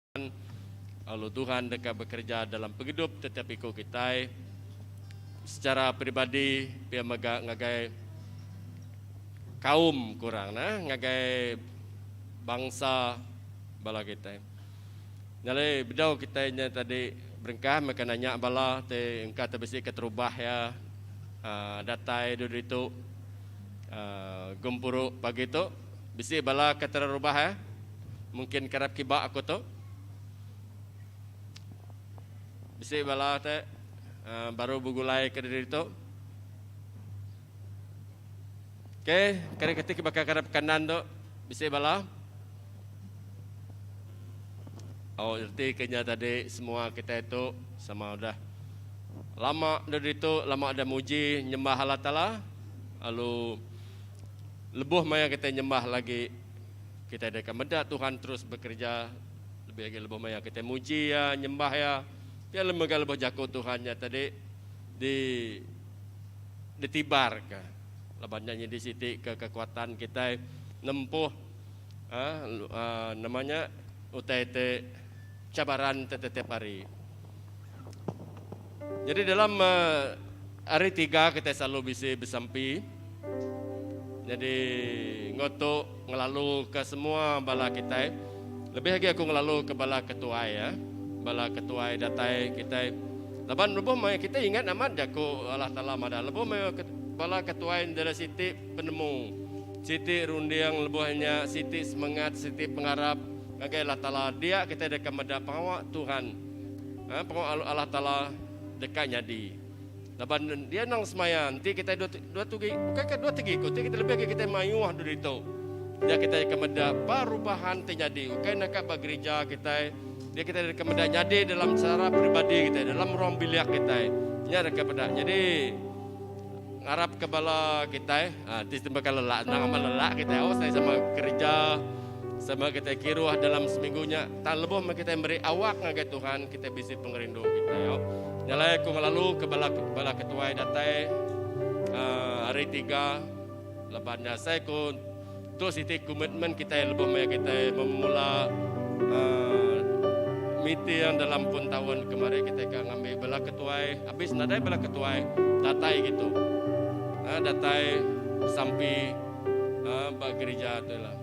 Lalu Tuhan deka bekereja dalam pengidup tetiap iku kitai secara peribadi pia mega ngagai kaum kurang nah ngagai bangsa bala kitai. Nya alai bedau kitai nya tadi berengkah meka nanya bala ti engka ti bisi keterubah iya aaa datai dulu ditu aaa gempuru pagi tu bisi bala ke terubah iya. Mungkin kerap kiba aku tu. Bisi bala te uh, baru begulai ke diri tu. Okey, kari kati ke baka kerap kanan tu. Bisi bala. Oh, erti ke nya tadi semua kita itu sama udah lama dah ditu, lama dah muji nyembah Allah Taala. Lalu lebuh maya kita nyembah lagi Kitai deka meda Tuhan terus bekereja lebih agi lebuh maya kitai muji Iya, nyembah Iya. Pia lalu mega lebuh jaku Tuhan nya tadi di ditibarka laban nya nyadi siti ke kekuatan kitai nempuh uhh nama nya utai ti cabaran ti tetiap hari. Nyadi dalam hari tiga kitai selalu bisi besampi. Nyadi enggau tu ngelalu ke semua bala kitai lebih agi aku ngelalu ke bala ketuai ya. Bala ketuai datai kitai laban lebuh maya kitai ingat amat jaku Allah Taala madah lebuh maya bala ketuai ndela siti penemu siti runding lebuh nya siti semengat siti pengarap ngagai Allah Taala dia kitai deka meda pengawa Tuhan ha pengawa Allah Taala deka nyadi. Laban dia endang semaya enti kitai dua dua tugi bukai ka dua tegi ku enti kitai lebih agi kitai mayuh dulu ditu. Dia kitai ke meda perubahan ti nyadi ukai naka ba gerija kitai dia kitai deka meda nyadi dalam chara peribadi kitai dalam ruang bilik kitai. Nya deka peda. Nyadi ngarap ke bala kitai aaa ti baka lelak endang amat lelak kitai oh sai sama kereja sama kitai kiruh dalam seminggu nya tang lebuh meh kitai meri awak ngagai Tuhan kitai bisi pengerindu kitai au. Nya alai aku ngelalu ke bala bala ketuai datai aaa hari tiga laban nya asai ku tu siti komitmen kitai lebuh maya kitai memula aaa meeting dalam pun taun kemari kitai ka ngambi bala ketuai abis nadai bala ketuai datai kitu aaa datai besampi aaa ba gerija tu ila.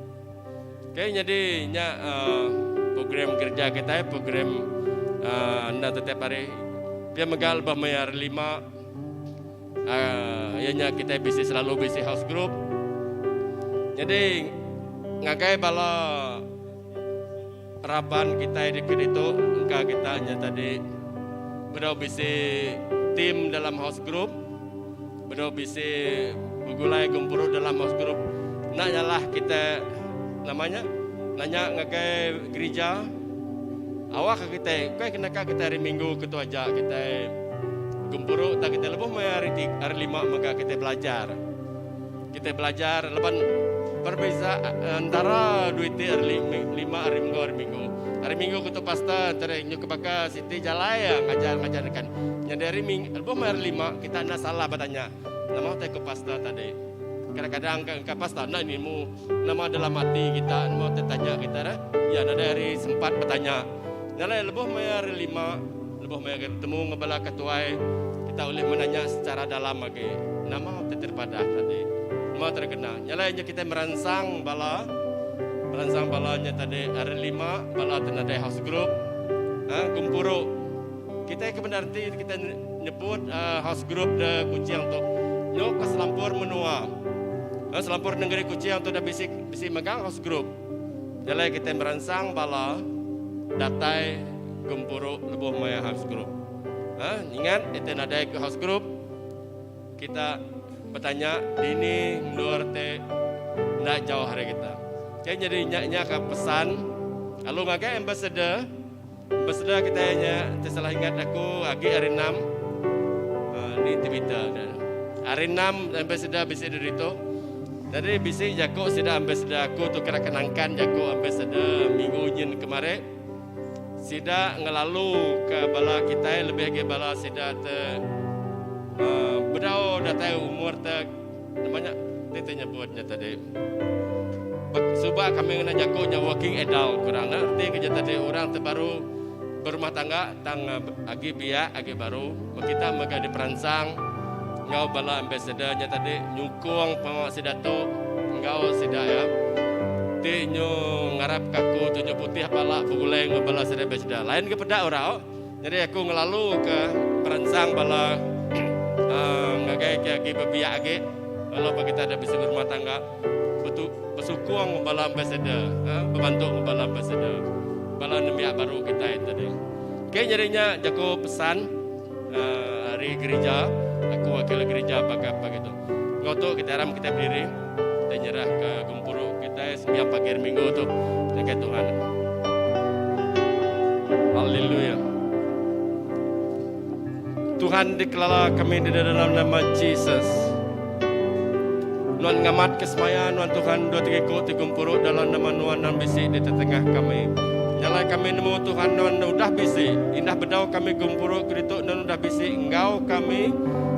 Okey nyadi nya aaa program gerija kitai program aaa enda tetiap hari. Pia mega lebuh maya hari lima aaa iya nya kitai bisi selalu bisi house group. Nyadi ngagai bala raban kitai deka ditu engka kita nya tadi bedau bisi team dalam house group bedau bisi begulai gempuru dalam house group enda nyalah kita nama nya nanya ngagai gerija awak ka kitai ukai ke naka kitai hari minggu ke tu aja kitai gempuru tang kitai lebuh maya hari hari lima mega kitai belajar. Kitai belajar laban perbeza entara duit ti hari lima hari enggau hari minggu. Hari minggu ku tu pastor entara nyu ke baka siti jalai iya ngajar ngajar kan. Nyadi hari minggu lebuh meh hari lima kita enda salah betanya nama utai ku pastor tadi. Kadang-kadang ka engka pastor enda nemu nama dalam ati kita nama utai tanya kita dah. Iya nadai hari sempat betanya. Nya alai lebuh maya hari lima lebuh maya betemu enggau bala ketuai kita ulih menanya secara dalam agi nama ti terpadah tadi. Nama terkena. Nya alai nya kitai meransang bala meransang bala nya tadi hari lima bala ti nadai house group uhh gempuru. Kitai ke bendar enti kitai nyebut uhh house group da Kuching tu nyau ke selampur menua. Uhh selampur nengeri Kuching tu dah bisi bisi megang house group. Nya alai kitai meransang bala datai gempuru lebuh maya house group. Ha, ingat kitai nadai ke house group, kita betanya dini endur ti enda jauh ari kita. Okay, nyadi nya nya ka pesan lalu ngagai ambassador, ambassador kitai nya ti salah ingat aku agi hari enam uh, ni Twitter nya. Hari enam ambassador bisi diri tu. Jadi bisi jaku sida ambassador aku tu kena kenangkan jaku ambassador minggu nyin kemari. Sida ngelalu ke bala kitai lebih agi bala sida te uh, bedau datai umur te nama nya ti te nyebut nya tadi. Suba kami ngena jaku nya working adult kurang nya reti ke nya tadi orang ti baru berumah tangga tang agi biak agi baru kita mega diperansang enggau bala ambassador nya tadi nyukung pengawa sida tu enggau sida iya ti nyu ngarap ka aku tu nyu putih pala begulai enggau bala sida ambassador lain ke peda orang Nyadi aku ngelalu ke peransang bala ngagai ke agi bebiak agi lalu ba kita ada bisi berumah tangga betu besukung bala ambassador bebantu enggau bala ambassador bala nembiak baru kitai tadi. Okey nyadi nya jaku pesan ari gerija aku wakil gerija baka pagi tu. Enggau tu kitai aram kitai bediri kitai nyerah ke gempuru kitai sembiang pagi hari minggu tu ngagai Tuhan. Haleluya. Tuhan dikelala kami di dalam nama Jesus. Nuan ngamat ke semaya nuan Tuhan dua tiga iku ti gempuru dalam nama nuan nan bisi di tengah kami. Nyalai kami nemu Tuhan nuan udah bisi. Indah bedau kami gempuru ke ditu nuan udah bisi enggau kami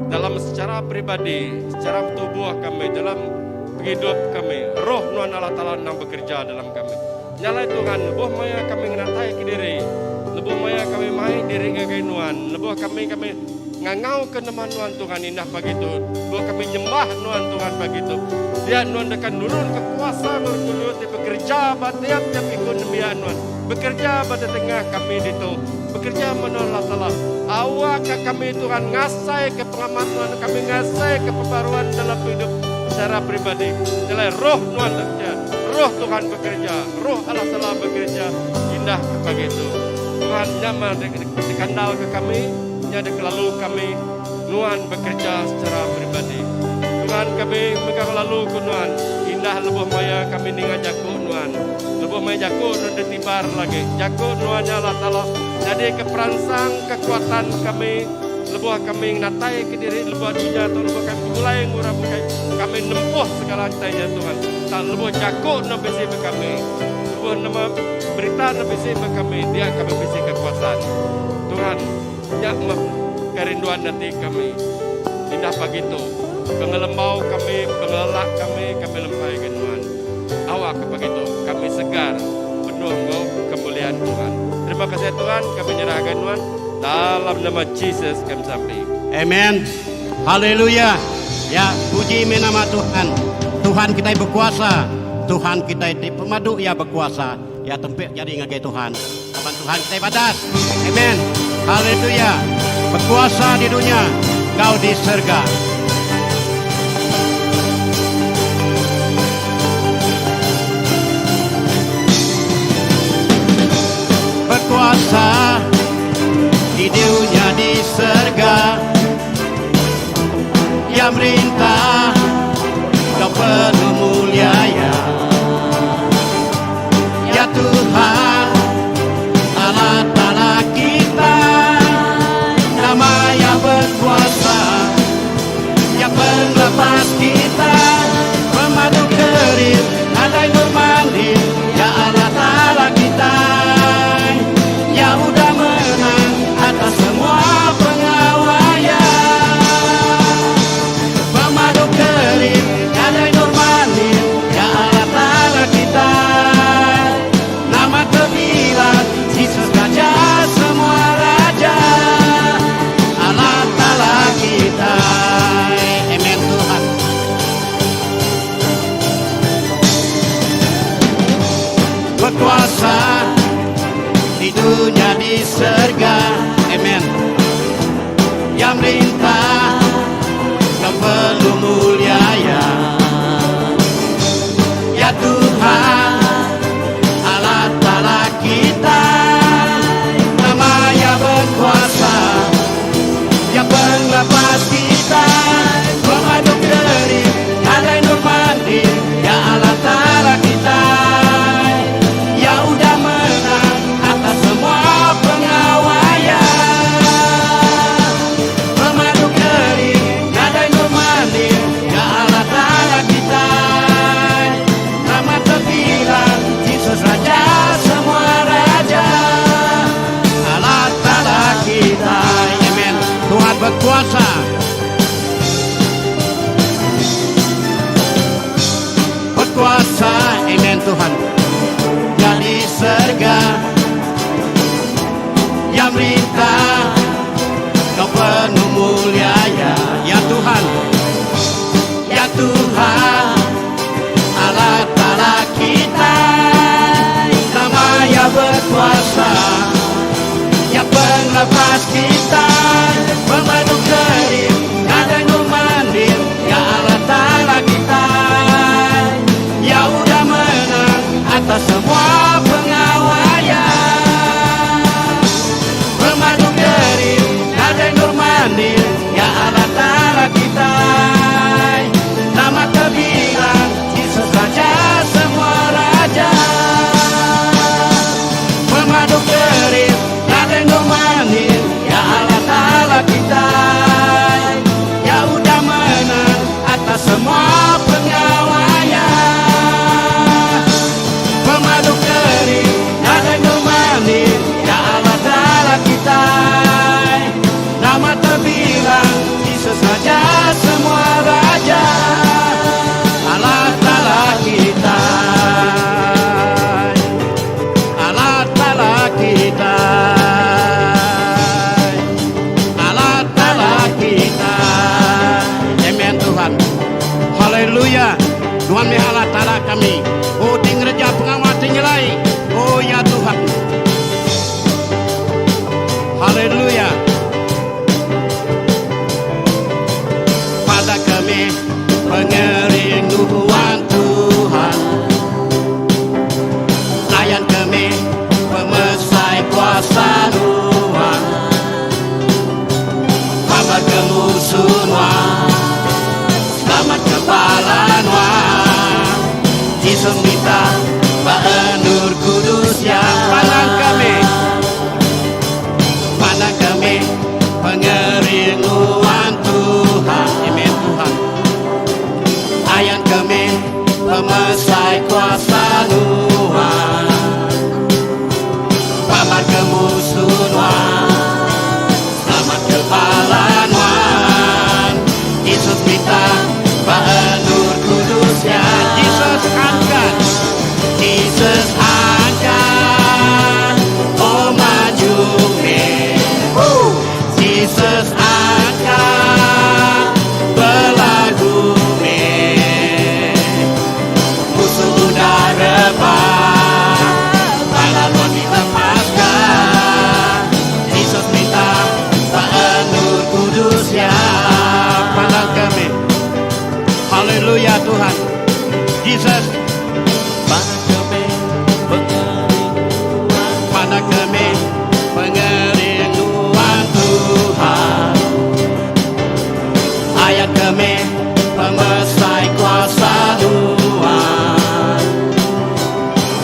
dalam secara pribadi, secara tubuh kami, dalam pengidup kami. Roh nuan Allah Taala nang bekerja dalam kami. Nya alai Tuhan, lebuh maya kami ngenatai kediri, lebuh maya kami mai diri ngagai Nuan, lebuh kami kami ngangauka nama Nuan Tuhan indah pagi tu, lebuh kami nyembah Nuan Tuhan pagi tu, dia Nuan deka nurunka kuasa enggau Kudus ti bekereja ba tiap-tiap iku nembiak Nuan, bekereja ba tetengah kami ditu, bekereja menoa Allah Taala. Awakka kami Tuhan ngasaika pengamat Nuan, kami ngasaika pembaruan dalam pengidup secara peribadi. Nya alai Roh Nuan bekereja. Roh Tuhan bekereja, Roh Allah Taala bekereja indah ke pagi tu. Tuhan nya meh dikandal ke kami, nya dikelalu kami, Nuan bekereja secara peribadi. Tuhan kami mega ngelalu ke Nuan, indah lebuh maya kami ninga jaku Nuan. Lebuh maya jaku Nuan ditibar lagi, jaku Nuan nya Allah Taala nyadi ke peransang kekuatan kami, Lebuh kami ngenataika diri lebuh dunya tu, lebuh kami begulai enggau orang bukai, kami nempuh segala utai nya Tuhan. Tang lebuh jaku enda bisi ba kami, lebuh nama berita enda bisi ba kami, dia kami bisi kekuatan. Tuhan, nya meh kerinduan ati kami. Indah pagi tu, pengelembau kami, pengelelak kami, kami lempaika Nuan. Awakka pagi tu kami segar penuh enggau kemuliaan Tuhan. Terima kasih Tuhan, kami nyerah ngagai Nuan. Dalam nama Jesus kami sampi. Amen. Haleluya. Ya, puji meh nama Tuhan. Tuhan kitai bekuasa. Tuhan kitai ti pemadu iya bekuasa. Ya tempik jari ngagai Tuhan. Laban Tuhan kitai badas. Amen. Haleluya. Bekuasa di dunya enggau di serega. Bekuasa di dunya di serga Ya merintah Kau penuh mulia ya Ya Tuhan Allah Ta'ala kita Nama yang berkuasa Yang pelepas kita Pemadu kerin Nadai nurmani Ya Allah Ta'ala kita Ya udah menang Atas semua pengawaya Pemadu kerin Nadai nurmani Ya Allah Ta'ala kita Nama terbilang Jesus Raja semua raja Allah Ta'ala kita Amen Tuhan Berkuasa di dunia di serga Amen Yang merintah Yang perlu mulia ya Ya Tuhan Allah Ta'ala kita Nama yang berkuasa Yang pelepas kita Pemadu kering Nadai nur mandi Ya Allah Ta'ala kita Ya udah menang Atas semua pengawaya Pemadu kering Nadai nur mandi Ya Allah Ta'ala. Nuan meh Allah Taala kami. Oh ti ngereja pengawa ti nyelai. Oh ya Tuhan. Haleluya. Pada kami pengerinduan Tuhan. Layan kami pemesai kuasa Nuan. Kabar ke musuh Nuan. Selamat ke bala Nuan. Jesus minta ba endur kudus ya. Pandang kami. Pandang kami pengerinduan Tuhan. Amen Tuhan. Ayan kami pemesai kuasa Nuan. Pabar ke musuh Nuan. Selamat ke bala Nuan. Jesus minta ba endur kudus ya. Jesus angkat. Jesus angkat. Oh maju me. Jesus angkat. Belagu me. Musuh udah rebah. Bala nuan dilepaskan. Jesus minta ba endur kudus ya. Pandang kami. Haleluya Tuhan. Jesus pada kami pengerinduan Tuhan. Ayat kami pemesai kuasa Tuhan.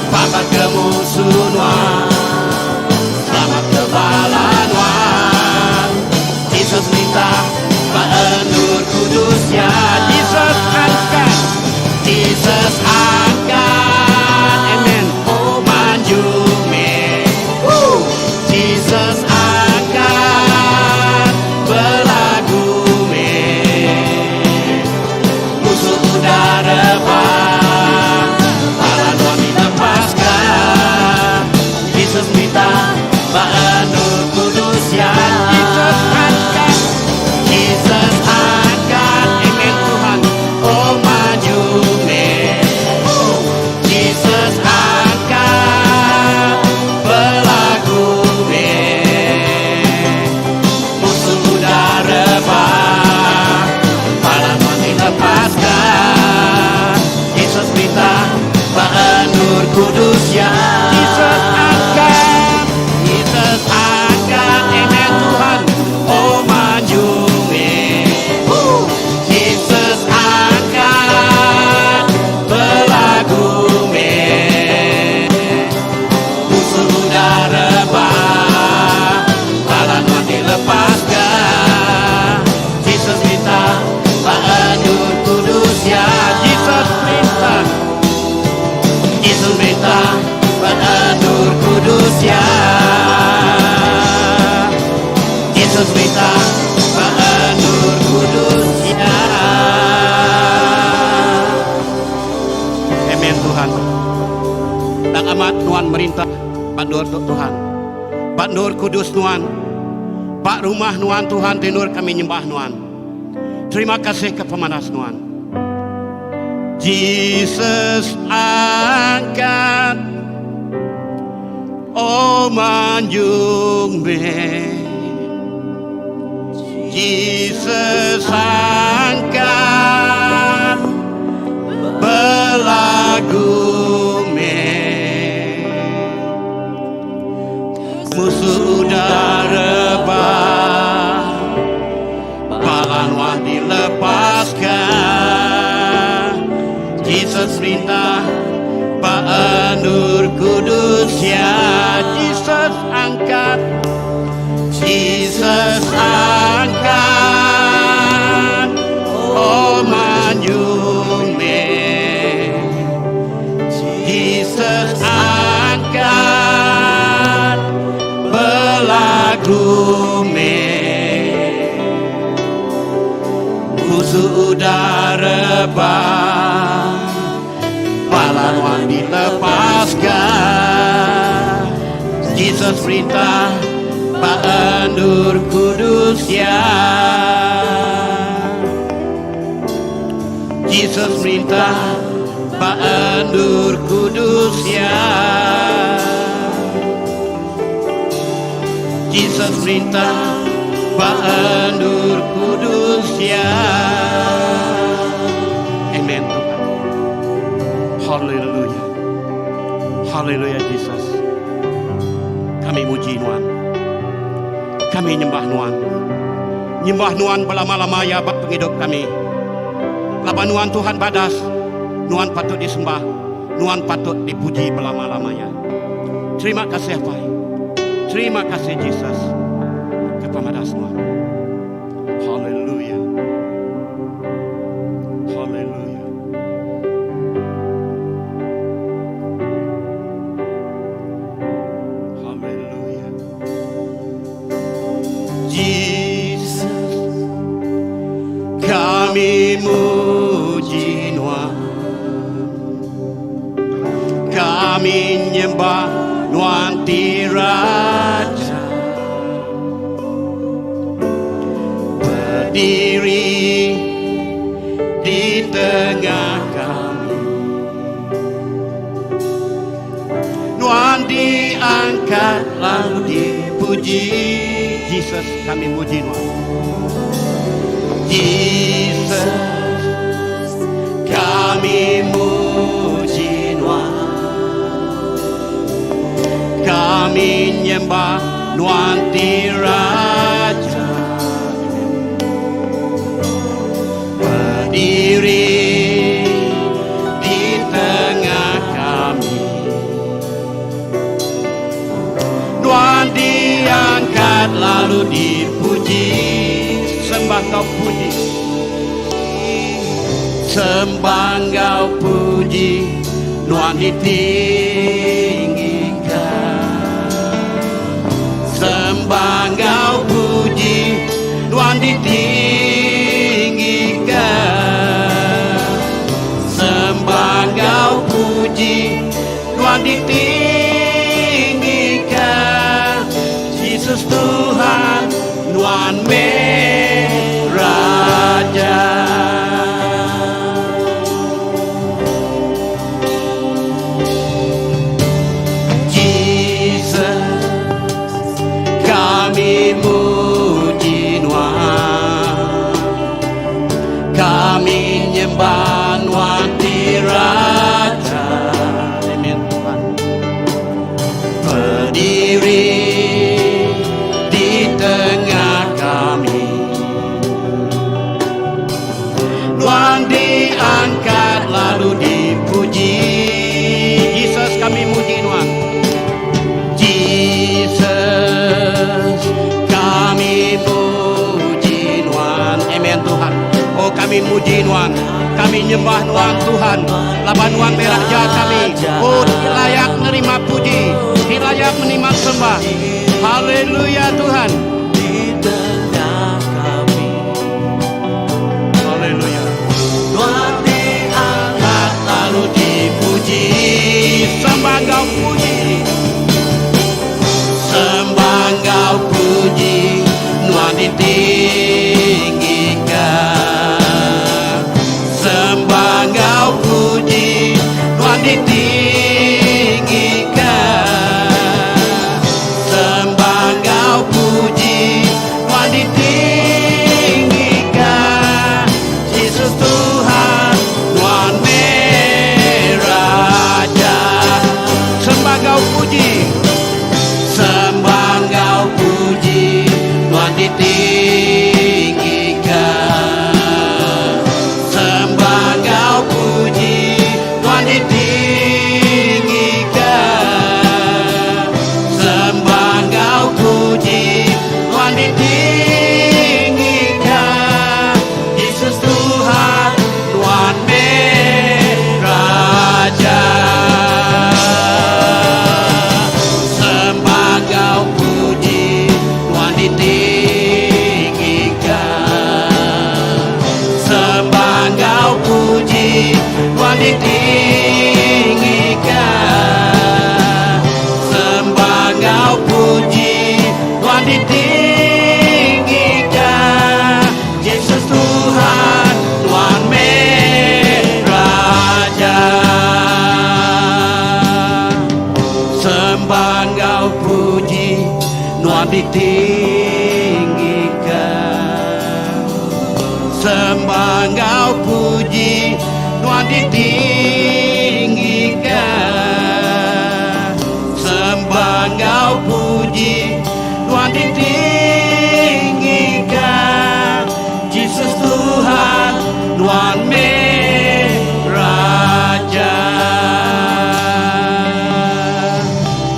Pabar ke musuh Nuan. Selamat ke bala Nuan. Jesus minta ba endur kudus ya. Jesus angkat. Jesus angkat. Amen. Oh maju me. Woo. Jesus angkat. Belagu me. Musuh udah rebah. Bala nuan dilepaskan. Jesus minta ba endur kudus ya. Jesus angkat. Jesus angkat. Amen Tuhan. Oh maju me. Jesus angkat. Belagu me. Musuh udah rebah. Bala nuan dilepaskan. Jesus minta ba endur kudus ya. Jesus angkat. Jesus angkat. Amen Tuhan. Oh maju me. Jesus angkat. Belagu me. Musuh udah rebah. Bala nuan dilepaskan. Jesus minta ba endur kudus ya. Jesus minta. Jesus minta ba endur kudus ya. Jesus minta ba endur kudus ya. Amen Tuhan. Dan amat Nuan merintah Pandur Tuhan. Pandur kudus Nuan. Pak rumah Nuan Tuhan tinur kami nyembah Nuan. Terima kasih ke pemanas Nuan. Jesus angkat. Oh manjung me. Jesus angkat. Belagu me. Musuh udah rebah. Bala nuan dilepaskan. Jesus perintah ba endur kudus ya. Jesus angkat. Jesus angkat. Oh manjung me. Jesus angkat. Belagu me. Musuh udah rebah. Bala nuan dilepaskan. Jesus perintah ba endur kudus ya. Jesus merintah ba endur kudus Iya. Jesus merintah ba endur kudus Iya. Amen Tuhan. Haleluya. Haleluya Jesus. Kami muji Nuan. Kami nyembah Nuan. Nyembah Nuan belama-lama iya ba pengidup kami. Laban Nuan Tuhan badas, Nuan patut disembah, Nuan patut dipuji belama-lama iya. Terima kasih Apai. Terima kasih Jesus ke pemadas Nuan. Haleluya. Haleluya. Haleluya. Jesus kami muji Nuan. Kami nyembah Nuan ti Raja. Berdiri di tengah kami. Nuan diangkat lalu dipuji. Jesus kami muji Nuan. Jesus kami muji Nuan. Kami nyembah Nuan ti Raja. Berdiri di tengah kami. Nuan diangkat lalu dipuji. Sembah kau puji. Sembah kau puji. Nuan ditinggikan. Sembah kau puji. Nuan ditinggikan. Sembah kau puji. Nuan ditinggikan. Jesus Tuhan, Nuan meh Raja. Jesus, kami muji Nuan. Kami nyembah Nuan ti Raja. Amin Tuhan. Berdiri di tengah kami. Nuan diangkat lalu dipuji. Jesus kami muji Nuan. Jesus kami puji Nuan. Amin Tuhan. Oh kami muji Nuan. Kami nyembah Nuan Tuhan. Laban Nuan meh Raja kami. Oh layak menerima puji. Layak menerima sembah. Haleluya Tuhan. Di tengah kami. Haleluya. Nuan diangkat lalu dipuji. Sembah kau puji. Sembah kau puji. Nuan ditinggikan. Sembah kau puji. Nuan ditinggikan. Sembah kau puji. Nuan ditinggikan. Jesus Tuhan, Nuan meh Raja. Sembah kau puji. Sembah kau puji. Nuan ditinggikan. Sembah kau puji. Nuan ditinggikan. ditinggika. Sembah enggau puji Nuan ditinggika. Sembah enggau puji Nuan ditinggika. Jesus Tuhan Nuan meh Raja.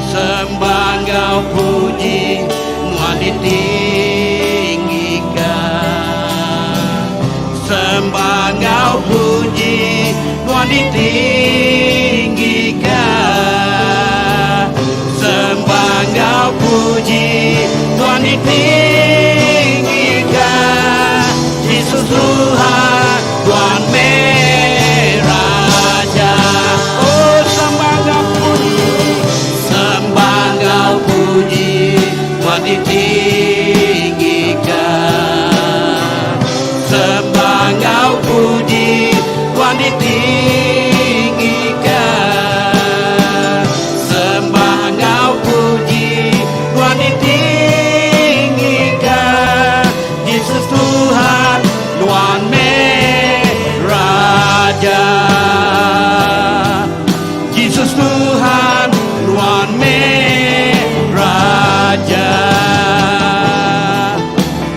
Sembah enggau puji Nuan ditinggika. Sembah enggau puji Nuan ditinggika. Sembah enggau puji Nuan ditinggika. Jesus Tuhan Tuan meh Raja. Oh sembah enggau puji, sembah enggau puji Tuan ditinggika. Sembah enggau puji Tuan ditinggika. Sembah enggau puji Tuan ditinggika. Jesus Tuhan Nuan meh Raja. Jesus Tuhan Nuan meh Raja.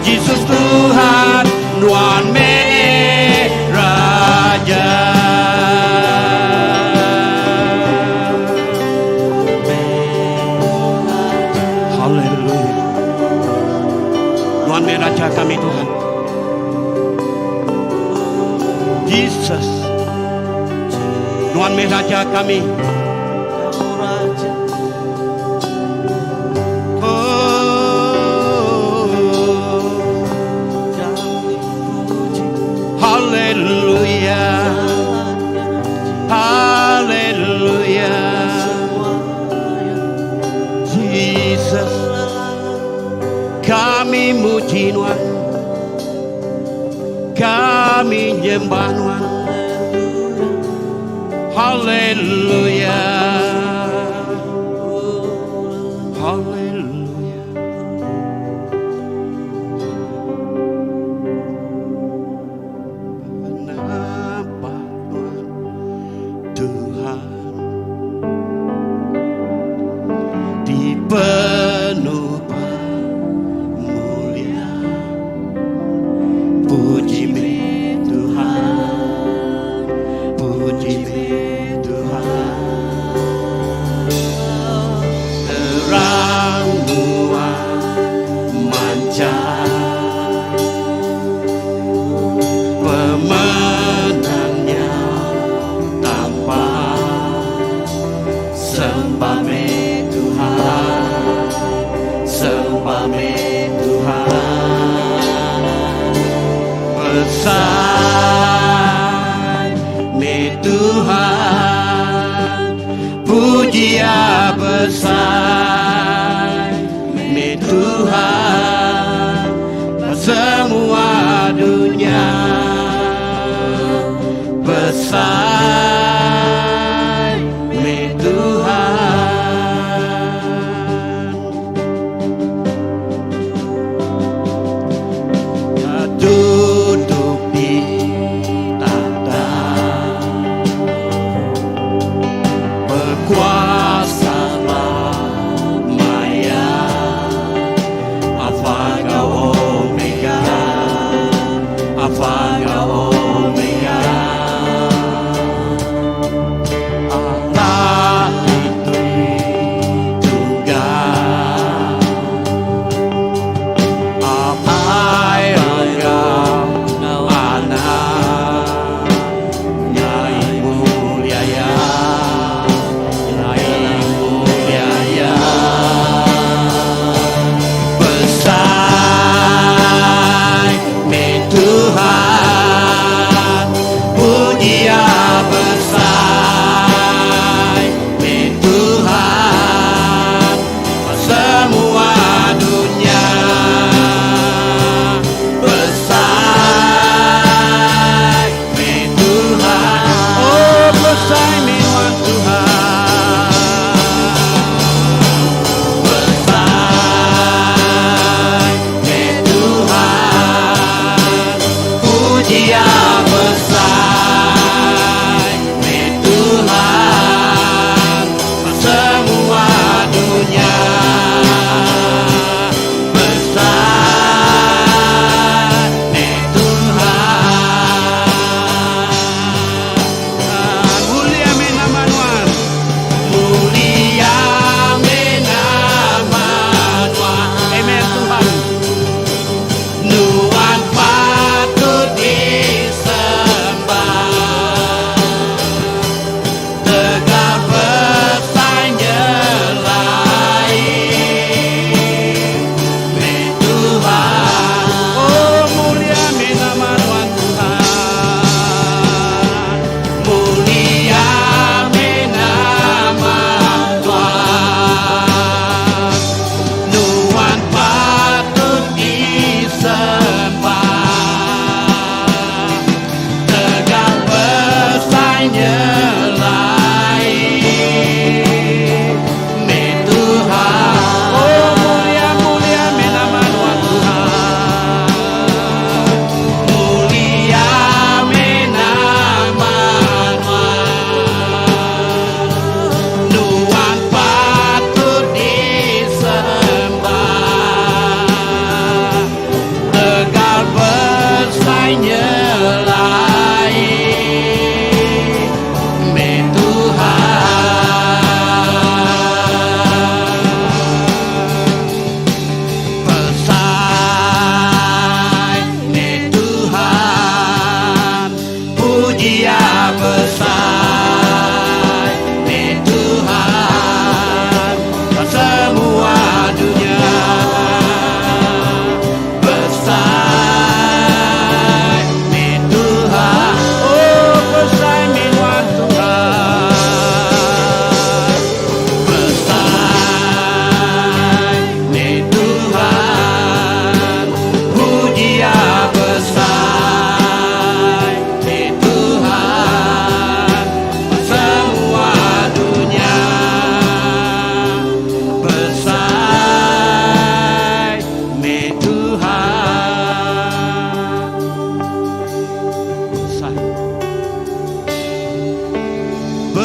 Jesus Tuhan Nuan meh Raja. Haleluya. Nuan meh Raja kami Tuhan. Jesus. Nuan meh Raja kami. Kau Raja. Oh. Kami puji. Haleluya. Haleluya. Jesus. Kami muji Nuan. Kami nyembah Nuan. Haleluya. Haleluya. Kenapa Nuan Tuhan di penuh mulia puji meh Tuhan puji meh Tuhan terang nuan mancar pemenangnya tampak sembah meh Tuhan sembah meh Tuhan besai meh Tuhan puji ya besai meh Tuhan semua dunia besai meh Tuhan duduk di takhta berkuasa maya Alfa enggau Omega Alfa enggau Omega.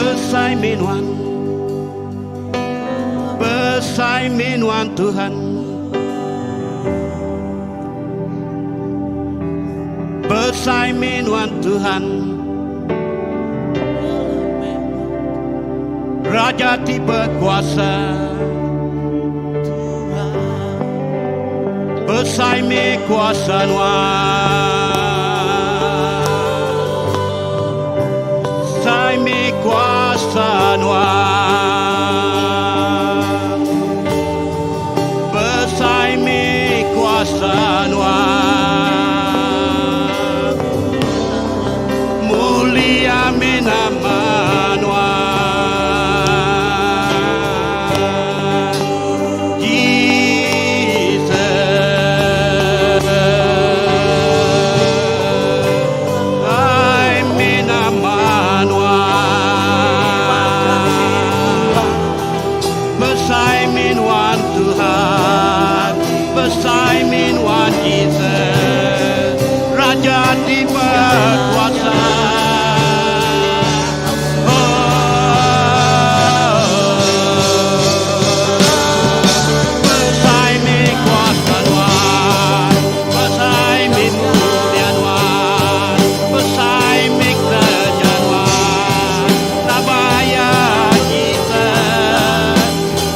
Besai mih nuan. Besai mih nuan Tuhan. Besai mih nuan Tuhan. Raja ti bekuasa. Besai mih kuasa nuan. Besai mih kuasa nuan. Besai mih kuasa nuan. Mulia mih nama nuan. Jesus. Besai mih nama nuan. Besai mih nuan Tuhan. Besai mih nuan Jesus. Raja ti bekuasa. Besai mih kuasa nuan. Besai mih mulia nuan. Besai mih kereja nuan. Nabaya Jesus.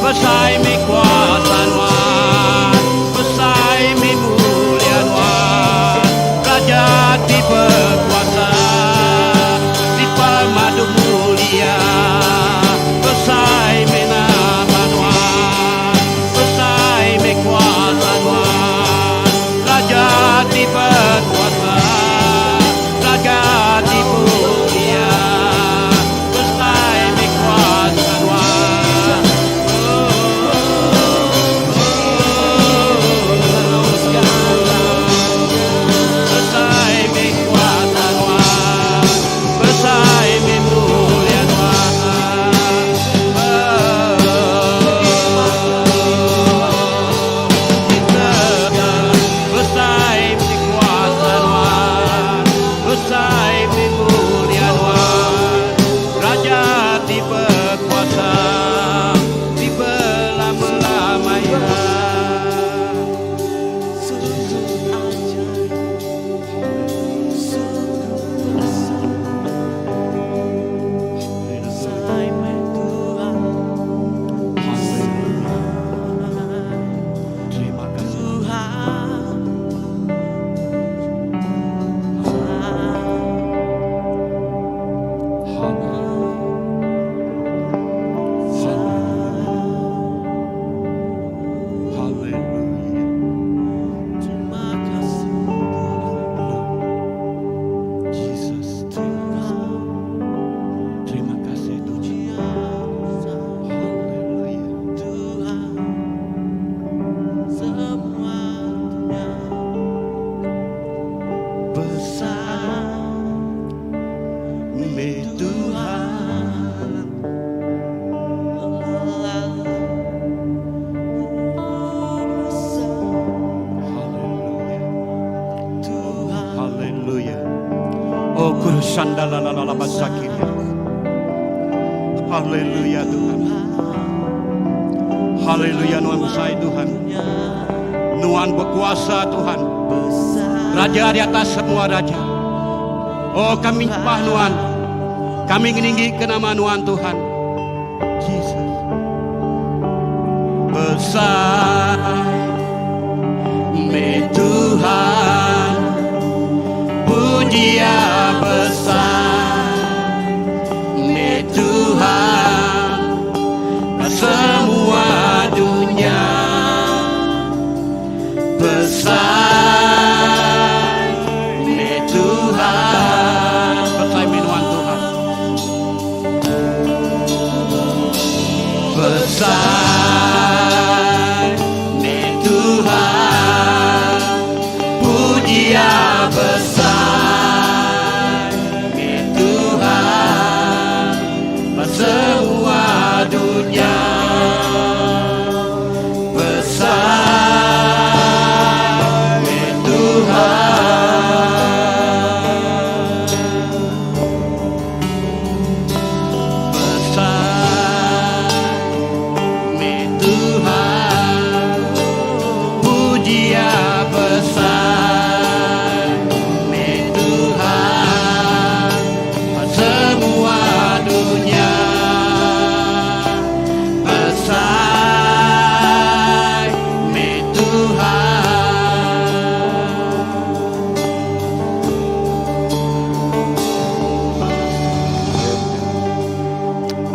Besai mih kuasa nuan. Besai mih mulia nuan. Raja ti bekuasa. Ti pemadu mulia. Besai mih nama nuan. Besai mih kuasa nuan. Raja ti bekuasa. Raja ti mulia. Besai mih kuasa nuan. Besai mih kuasa nuan. Besai mih mulia nuan. Besai mih kuasa nuan. Besai mih mulia nuan. Raja ti bekuasa. Ti belama-lamanya. Sungguh ajaib, sungguh besar, besar Tuhan, Terima kasih. Tuhan. Haleluya. Terima kasih Tuhan. Jesus, terima kasih. Terima kasih Tuhan. Haleluya. Tuhan, semua dunia Besar mih Tuhan. Besar Haleluya. Tuhan, Haleluya. Oh kurusandalalalala basakiria. Haleluya Tuhan. Haleluya Nuan besar Tuhan. Nuan berkuasa Tuhan. Raja di atas semua raja. Oh kami nyembah Nuan. Kami ngeninggi ke nama Nuan Tuhan. Jesus. Besar mih Tuhan. Puji besar mih Tuhan. Semua dunia besar mih Tuhan. Besar mih nuan Tuhan. Besar mih Tuhan. Puji besar mih Tuhan. Semua dunia besar mih Tuhan.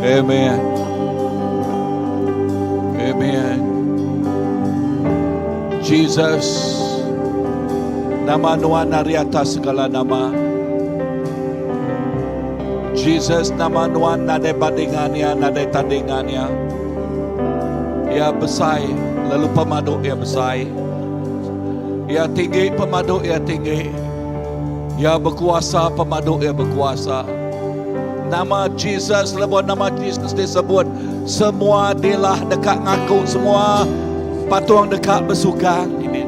Amen. Amen. Jesus, nama Nuan ari atas segala nama. Jesus, nama Nuan nadai bandingan iya, nadai tandingan iya. Iya besai, lalu pemadu iya besai. Iya tinggi, pemadu iya tinggi. Iya bekuasa, pemadu iya bekuasa. Nama Jesus, lebuh nama Jesus disebut, semua dilah deka ngaku, semua patung deka besugang. Amen.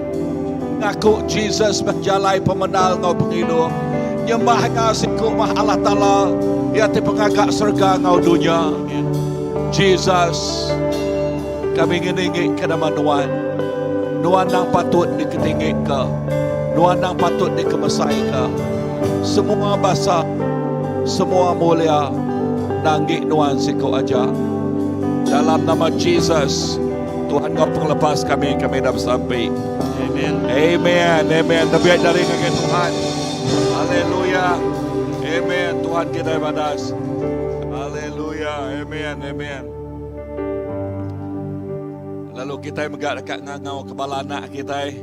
Ngaku Jesus meh jalai pemendar enggau pengidup. Nyembah iya siku meh Allah Taala, Iya ti pengaga serega enggau dunya. Amen. Jesus, kami ngeninggika nama Nuan. Nuan endang patut diketinggika. Nuan endang patut dikemesaika. Semua basa, semua mulia endang enggi Nuan siku aja. Dalam nama Jesus, Tuhan enggau Pengelepas kami, kami dah besampi. Amen. Amen. Amen. Tebiak jari ngagai Tuhan. Haleluya. Amen. Tuhan kitai badas. Haleluya. Amen. Amen. Lalu kitai mega deka ngangau ke bala anak kitai.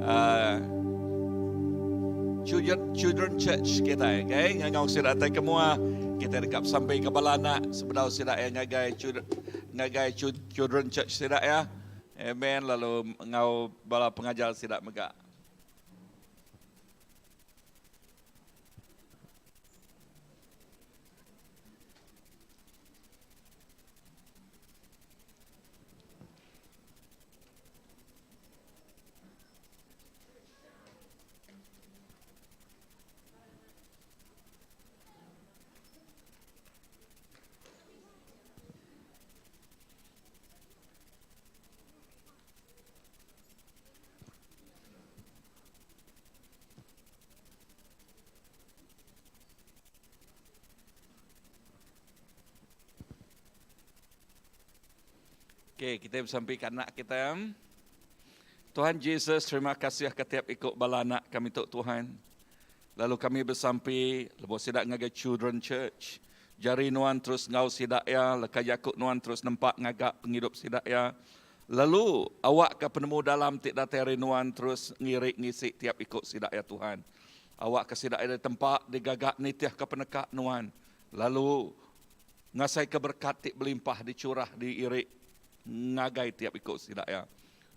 Uh, children, children church kitai, okay? Ngangau sida datai ke mua, kitai deka besampi ke bala anak sebedau sida iya ngagai children, ngagai children church sida iya. Amen. Lalu enggau bala pengajar sida mega. Okey, kita besampi ke anak kita. Tuhan Jesus, terima kasih ke tiap iku bala anak kami tu Tuhan. Lalu kami besampi lebuh sida ngagai Children Church. Jari nuan terus enggau sida iya, leka jaku nuan terus nempa ngaga pengidup sida iya. Lalu awakka penemu dalam ti datai ari nuan terus ngiri ngisi tiap iku sida iya Tuhan. Awakka sida iya ditempa digaga nitihka peneka nuan. Lalu Ngasaika berekat ti belimpah dicurah diiri ngagai tiap iku sida iya.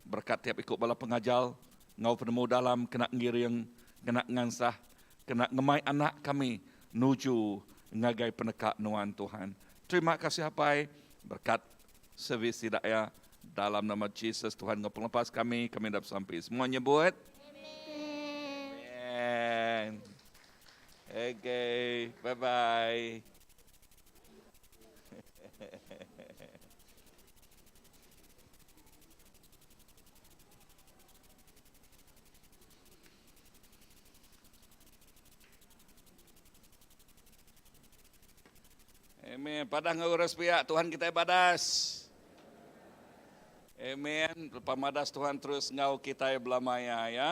Berekat tiap iku bala pengajar enggau penemu dalam kena ngiring, kena ngansah, kena ngemai anak kami nuju ngagai peneka Nuan Tuhan. Terima kasih Apai, berekat servis sida iya dalam nama Jesus Tuhan enggau pengelepas kami, kami enda besampi. Semua nyebut Amen. Okay, bye bye. Amen. Padah enggau urang sepiak Tuhan kitai badas. Amen. Pemadas Tuhan terus enggau kitai belama iya ya.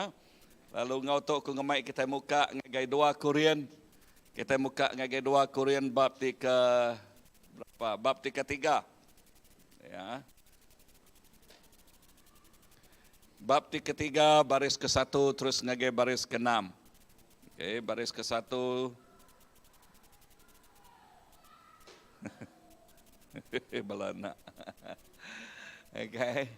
Lalu enggau tu ku ngemai kitai muka ngagai dua Korin Kitai muka ngagai dua Korin bab ti ke berapa? Bab ti ketiga. Ya. Bab ti ketiga baris ke satu terus ngagai baris ke enam. Okey, baris ke satu. Bala anak. Okey.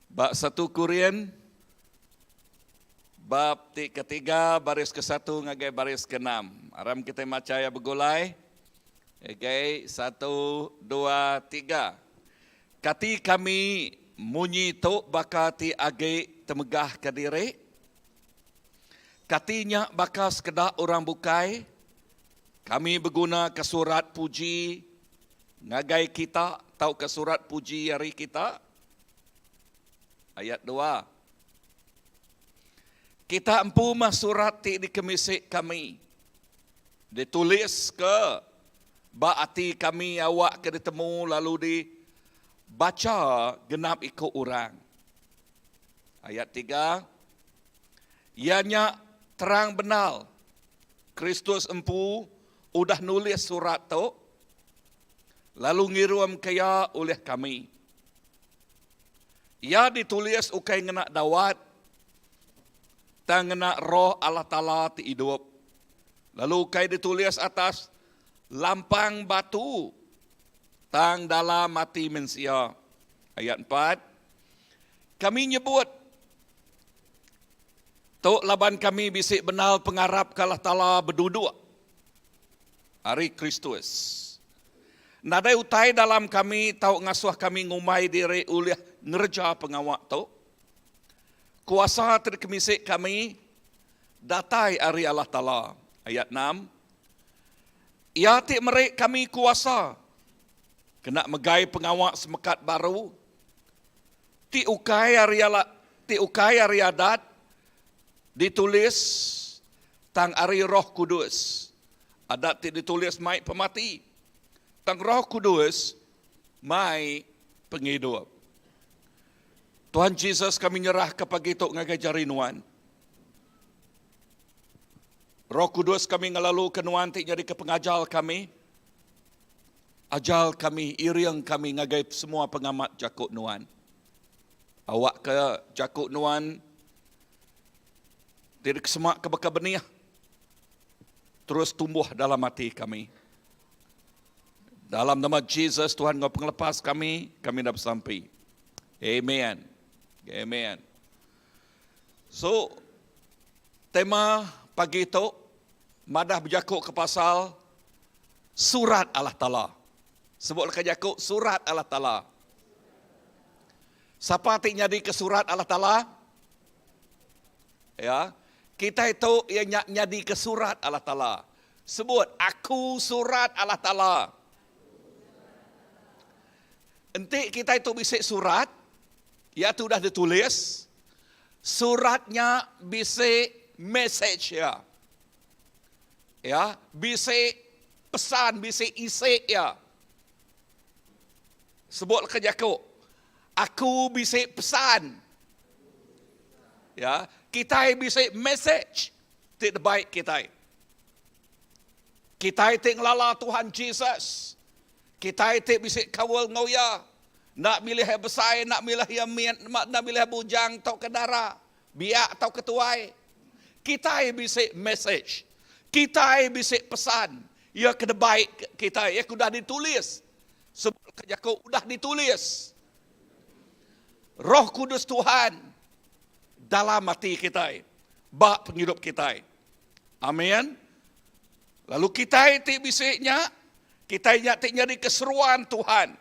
Bab satu Korin Bab ti ketiga baris kesatu ngagai baris keenam. Aram kitai macha iya begulai. Okey, satu, dua, tiga. Kati kami munyi tu baka ti agi temegahka diri? Kati nya baka sekeda orang bukai? Kami begunaka surat puji ngagai kita tauka surat puji ari kita? Ayat dua. Kita empu mah surat ti dikemisi kami. Ditulis ke ba ati kami awak ke ditemu lalu di bacha genap iku orang. Ayat tiga. Iya nya terang bendar Kristus empu. udah nulis surat tu lalu ngirumka iya ulih kami. Iya ditulis ukai ngena dawat, tang ngena Roh Allah Taala ti idup, lalu ukai ditulis atas lampang batu, tang dalam ati mensia. Ayat empat, Kami nyebut tu laban kami bisi bendar pengarap ke Allah Taala beduduk ari Kristus. Nadai utai dalam kami tau ngasuh kami ngumbai diri ulih ngereja pengawa tu. Kuasa ti dikemisi kami datai ari Allah Taala. Ayat enam, Iya ti meri kami kuasa kena megai pengawa semekat baru ti ukai ari ti ukai ari adat ditulis tang ari Roh Kudus. Adat ti ditulis mai pemati, tang Roh Kudus mai pengidup. Tuhan Jesus kami nyerahka pagi tu ngagai jari Nuan. Roh Kudus kami ngelaluka Nuan ti nyadika pengajar kami. Ajar kami, iring kami ngagai semua pengamat jaku Nuan. Awakka jaku Nuan ti dikesemaka baka benih terus tumbuh dalam ati kami. Dalam nama Jesus Tuhan enggau pengelepas kami, kami dah besampi. Amen. Amen. So, tema pagi tu madah bejaku ke pasal Surat Allah Taala. Sebut leka jaku surat Allah Taala. Sapa ti nyadi ke surat Allah Taala? Ya. Kitai tu iya nya nyadi ke surat Allah Taala. Sebut aku surat Allah Taala. Enti kitai tu bisi surat, iya tu udah ditulis, surat nya bisi message iya. Ya, bisi pesan, bisi isi iya. Sebut leka jaku, aku bisi pesan. Ya, kitai bisi message ti debai kitai. Kitai ti ngelala Tuhan Jesus. Kitai ti bisi kaul enggau iya. Enda milih iya besai, enda milih iya mit, enda milih iya bujang tauka dara. Biak tauka tuai, kitai bisi mesej, kitai bisi pesan iya ke debai kitai, iya ke udah ditulis. Sebut ke jaku udah ditulis. Roh Kudus Tuhan dalam ati kitai, ba pengidup kitai. Amin. Lalu kitai ti bisi nya, kitai nya ti nyadi keseruan Tuhan.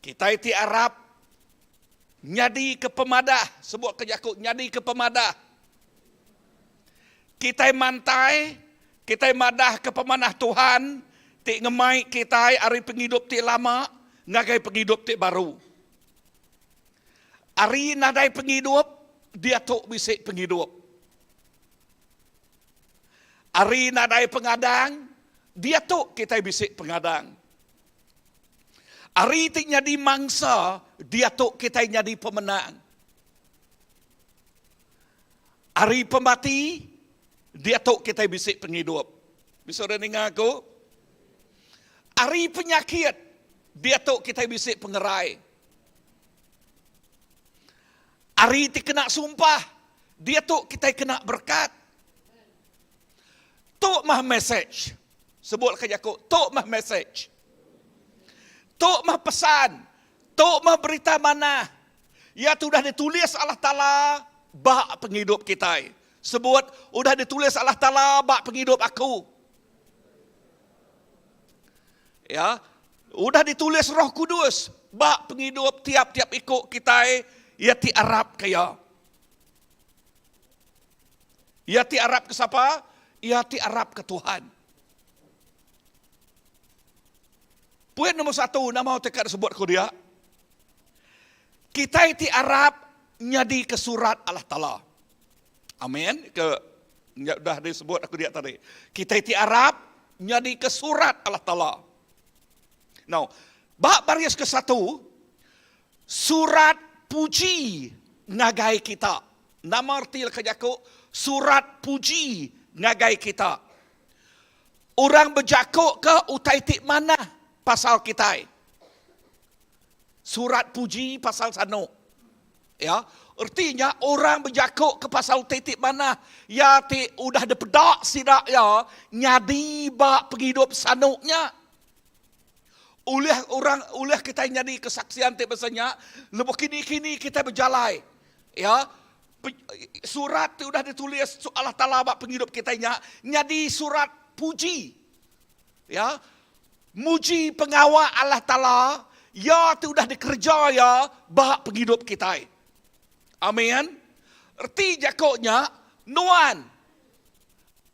Kitai ti arap Nyadi ke pemadah, sebut ke jaku nyadi ke pemadah. Kitai mantai, kitai madah ke pemanah Tuhan ti ngemai kitai ari pengidup ti lama ngagai pengidup ti baru. Ari nadai pengidup, diatu bisi pengidup. Ari nadai pengadang, diatu kitai bisi pengadang. Ari ti nyadi mangsa, diatu kitai nyadi pemenang. Ari pemati, diatu kitai bisi pengidup. Bisi orang ninga aku? Ari penyakit, diatu kitai bisi pengerai. Ari ti kena sumpah, diatu kitai kena berekat. Tu mah message. Sebut ke jaku, tu mah message. Tu mah pesan. Tu mah berita manah. Iya tu udah ditulis Allah Taala ba pengidup kitai. Sebut, udah ditulis Allah Taala ba pengidup aku. Ya, udah ditulis Roh Kudus ba pengidup tiap-tiap iku kitai iya ti arap ke iya. Iya ti arap ke sapa? Iya ti arap ke Tuhan. Poin nombor satu, nama utai ka disebut ku dia? Kitai ti arap nyadi ke surat Allah Taala. Amin. Ke dah disebut aku dia tadi. Kitai ti arap nyadi ke surat Allah Taala. Now, ba baris ke satu, surat puji ngagai kita. Nama reti leka jaku surat puji ngagai kita? Orang bejaku ke utai ti manah pasal kitai. Surat puji pasal sanu. Ya, erti nya orang bejaku ke pasal utai ti manah iya ti udah dipeda sida iya nyadi ba pengidup sanu nya. Ulih orang ulih kitai nyadi kesaksian ti besa nya lebuh kini-kini kitai bejalai. Ya, surat ti udah ditulis Allah Taala ba pengidup kitai nya nyadi surat puji. Ya, muji pengawa Allah Taala iya ti udah dikereja iya ba pengidup kitai. Amin. Reti jaku nya nuan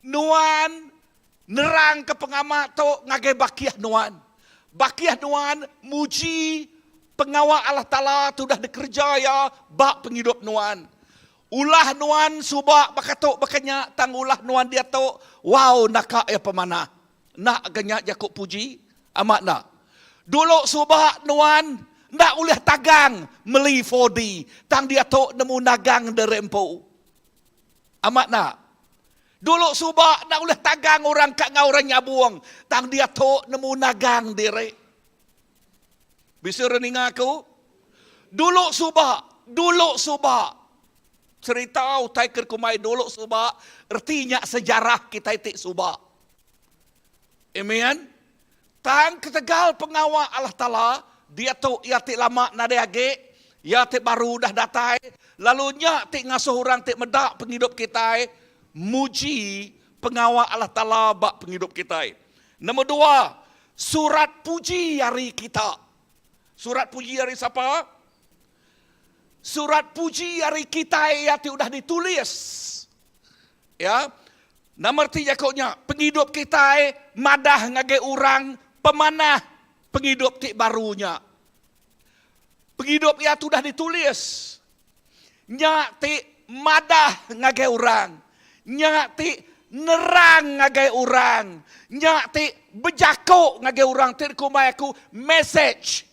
nuan Nerangka pengamat tu ngagai bakih nuan. Bakih nuan muji pengawa Allah Taala ti udah dikereja Iya ba pengidup nuan. Ulah nuan suba baka tu baka nya tang ulah nuan diatu wow naka iya pemanah. Enda ga nya jaku puji? Amat enda. Dulu suba nuan enda ulih tagang meli 4D tang diatu nemu nagang diri empu. Amat enda. Dulu suba enda ulih tagang orang ka enggau orang nyabung tang diatu nemu nagang diri. Bisi orang ninga aku? Dulu suba, dulu suba. Cerita utai ke kumbai dulu suba reti nya sejarah kitai ti suba. Amen. Tang ketegal pengawa Allah Taala, diatu iya ti lama nadai agi, iya ti baru udah datai, lalu nya ti ngasuh orang ti meda pengidup kitai muji pengawa Allah Taala ba pengidup kitai. Nombor dua, surat puji ari kita. Surat puji ari sapa? Surat puji ari kitai iya ti udah ditulis. Ya. Nama reti jaku nya? Pengidup kitai madah ngagai orang pemanah pengidup ti baru nya. Pengidup iya tu udah ditulis. Nya ti madah ngagai orang. Nya ti nerang ngagai orang. Nya ti bejaku ngagai orang ti dikumbai aku message.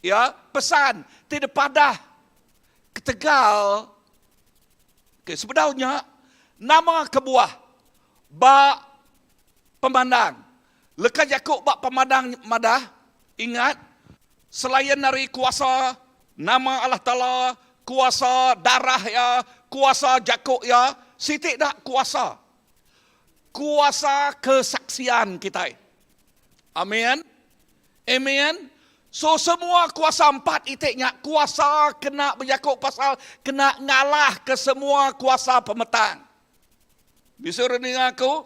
Ya, pesan ti dipadah ketegal Okey, sebedau nya, nama kebuah ba pemandang? Leka jaku ba pemandang madah, ingat, selain ari kuasa nama Allah Taala, kuasa darah Iya, kuasa jaku Iya, siti da kuasa. Kuasa kesaksian kitai. Amen. Amen. So semua kuasa empat iti nya kuasa kena bejaku pasal kena ngalah ke semua kuasa pemetang. Bisi orang ninga aku?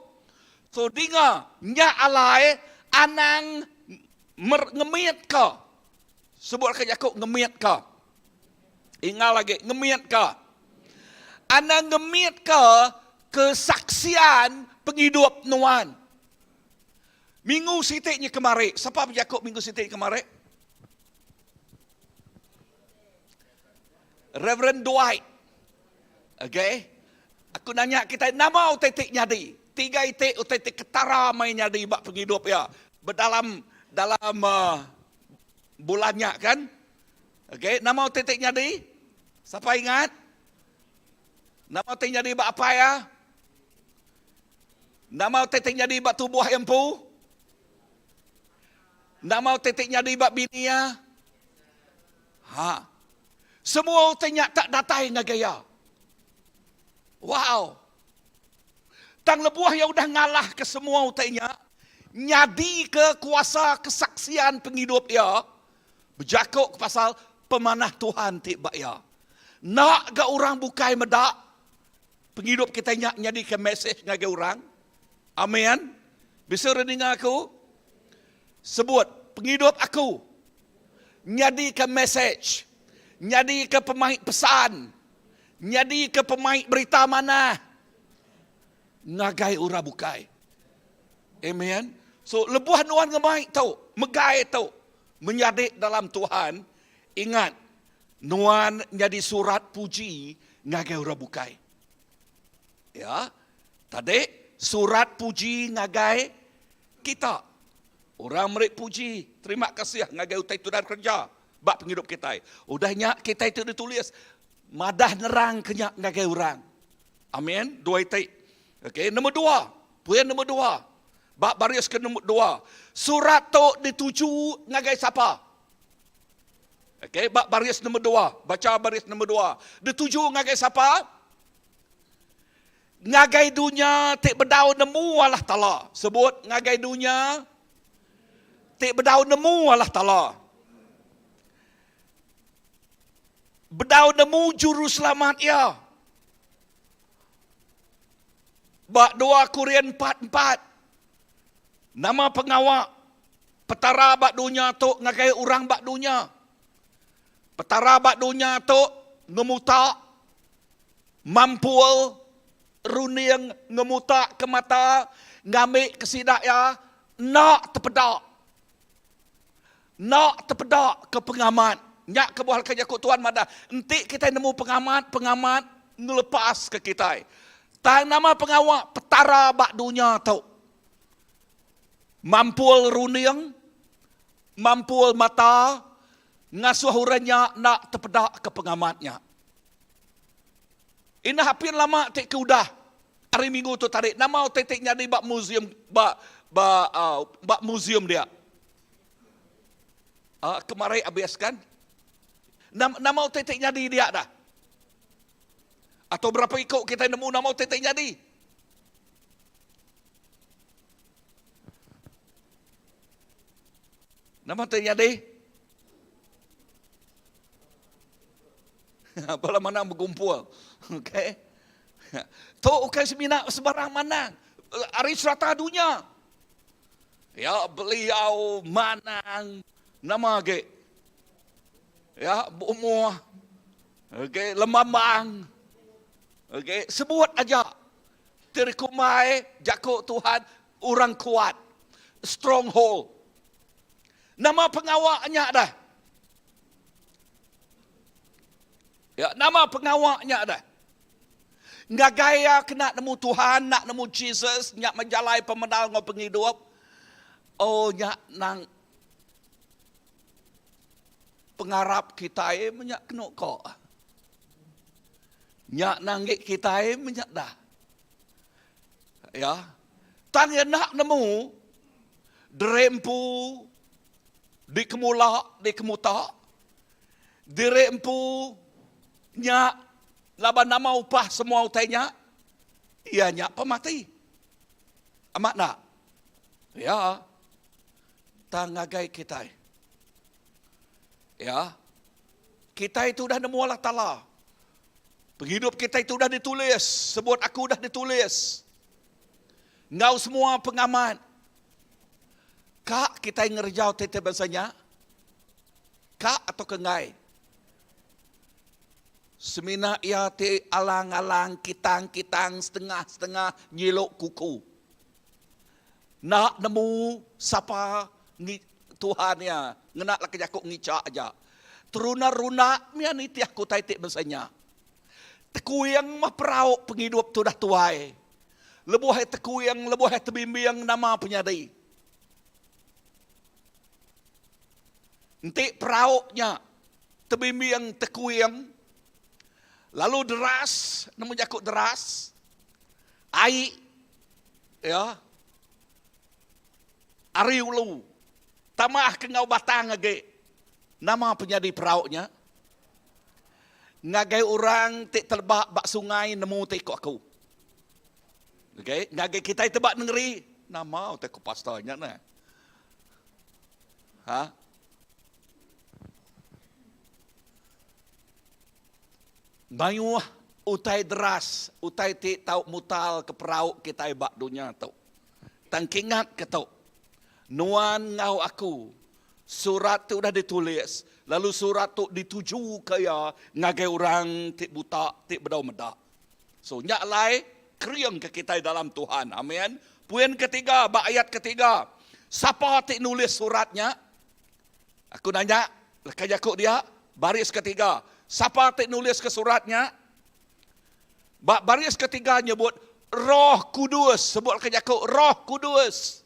So dinga nya alai anang mer ngemit ka. Sebut ke jaku ngemit ka. Ingat lagi ngemit ka. Anang ngemit ka kesaksian pengidup nuan. Minggu siti nya kemari. Sapa bejaku minggu siti nya kemari? Reverend Dwight. Okay. Aku nanya kita nama utai ti nyadi. Tiga iti utai ti ketara mai nyadi ba pengidup iya. Bedalam dalam uh, bulan nya kan. Okay, nama utai ti nyadi? Siapa ingat? Nama utai nyadi ba apai ya? Nama utai ti nyadi ba tubuh iya empu? Nama utai ti nyadi ba bini iya? Ha. Semua utai nya tak datai ngagai iya. Wow. Tang lebuh iya udah ngalahka semua utai nya, nyadika kuasa kesaksian pengidup iya, bejaku ke pasal pemanah Tuhan ti ba iya. Enda ga orang bukai meda, Pengidup kitai nya nyadika mesej ngagai orang. Amen. Bisi orang ninga aku? Sebut, pengidup aku nyadika mesej, nyadika pemai pesan, nyadika pemai berita manah ngagai orang bukai. Amen. So lebuh nuan ngemai tu, megai tu, menyadi dalam Tuhan, ingat Nuan nyadi surat puji ngagai orang bukai. Ya. Tadi surat puji ngagai kita. Orang meri puji, terima kasih ngagai utai tudan kerja ba pengidup kitai. Udah nya kitai tu ditulis madah nerang ke nya ngagai orang. Amin. Dua iti. Okey, nombor dua. Poin nombor dua, ba baris ke nombor dua, surat tu dituju ngagai sapa? Okey, ba baris nombor dua, bacha baris nombor dua. Dituju ngagai sapa? Ngagai dunya ti bedau nemu Allah Taala. Sebut ngagai dunya ti bedau nemu Allah Taala. Bedau nemu juruselamat iya. Ba dua Korin empat empat, nama pengawa Petara ba dunya tu ngagai orang ba dunya. Petara ba dunya tu ngemuta, mampul, runding ngemuta ke mata ngambi ke sida iya enda tepeda. Enda tepeda ke pengamat. Nya kebuah leka jaku Tuhan madah, enti kitai nemu pengamat, pengamat ngelepaska kitai. Tang nama pengawa Petara ba dunya tu? Mampul runding, mampul mata, ngasuh orang nya enda tepeda ke pengamat nya. Indah apin lama ti ke udah hari minggu tu tadi nama utai ti nyadi ba museum ba ba uh, ba museum dia. Uh, kemari habis kan? Nama, nama utai ti nyadi dia dah. Atau berapa ikut kita nemu nama utai ti nyadi? Nama utai nyadi? Bala manang begumpul. Okey. Tu ukai semina sebarang manang. Ari serata dunya. Ya, beliau manang nama agi. Ya, bumuh. Okey, lemambang. Okey, sebut aja. Terikumai jaku Tuhan orang kuat. Stronghold. Nama pengawa nya dah. Ya, nama pengawa nya dah. Ngagai iya kena nemu Tuhan, nak nemu Jesus, nya menjalai pemendar enggau pengidup. Oh nya nang pengarap kitai menya kenu ko. Nya nanggi kitai menya dah. Ya. Tang iya nak nemu derempu dikemula, dikemuta, diri empu nya laban nama upah semua utai nya, iya nya pemati. Amat enda? Ya. Tang ngagai kitai. Ya. Kitai tu udah nemu Allah Taala. Pengidup kitai tu udah ditulis, sebut aku udah ditulis. Enggau semua pengamat. Ka kitai ngereja utai ti bansa nya? Ka atau ke enggai? Semina iya ti alang-alang kitang-kitang setengah-setengah nyilu kuku. Enda nemu sapa ngi Tuhan iya ngena leka jaku ngicha aja. Teruna-runa mih nitih ke utai ti bansa nya. Tekuing meh perau pengidup tudah tuai. Lebuh ai tekuing, lebuh ai tebimbing nama penyadi. Enti perau nya tebimbing tekuing lalu deras, nemu jaku deras, ai iya ari ulu tambah ke enggau batang agi nama penyadi perau nya ngagai orang ti teleba ba sungai nemu ti ku aku. Okey, ngagai kitai teba nengeri nama utai ku pastor nya neh. Ha? Mayuh utai deras, utai ti tau mutal ke perau kitai ba dunya tu. Tang kingat ke tu, nuan enggau aku, surat ti udah ditulis, lalu surat tu ditujuka iya ngagai orang ti buta ti bedau meda. So nya alai kering ke kitai dalam Tuhan. Amen. Poin ketiga ba ayat ketiga. Sapa ti nulis surat nya? Aku nanya leka jaku dia baris ketiga. Sapa ti nulis ke surat nya? Ba baris ketiga nyebut Roh Kudus. Sebut leka jaku Roh Kudus.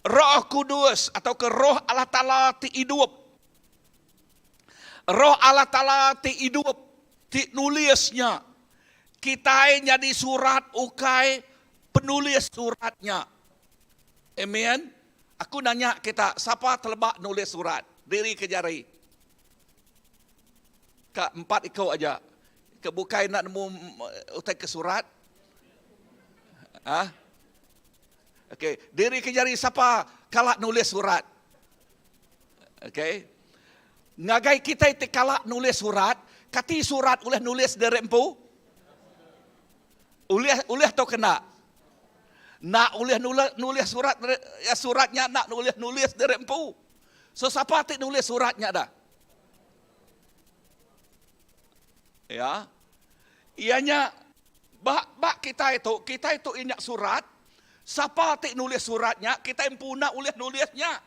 Roh Kudus atau ke Roh Allah Taala ti idup. Roh Allah Taala ti idup ti nulis nya. Kitai nyadi surat ukai. penulis surat nya. Amen. Aku nanya kita, sapa teleba nulis surat? Diri ke jari. Ka empat iko aja. Ke bukai enda nemu utai ke surat. Ha? Okey, diri ke jari sapa kala nulis surat? Okey. Ngagai kitai ti kala nulis surat, kati surat ulih nulis diri empu? Ulih ulih tau kena. Enda ulih nulis surat ya surat nya enda ulih nulis diri empu. So sapa ti nulis surat nya dah? Ya. Iya nya ba ba kitai tu, kitai tu iya nya surat. Sapa ti nulis surat nya, kitai empu enda ulih nulis nya.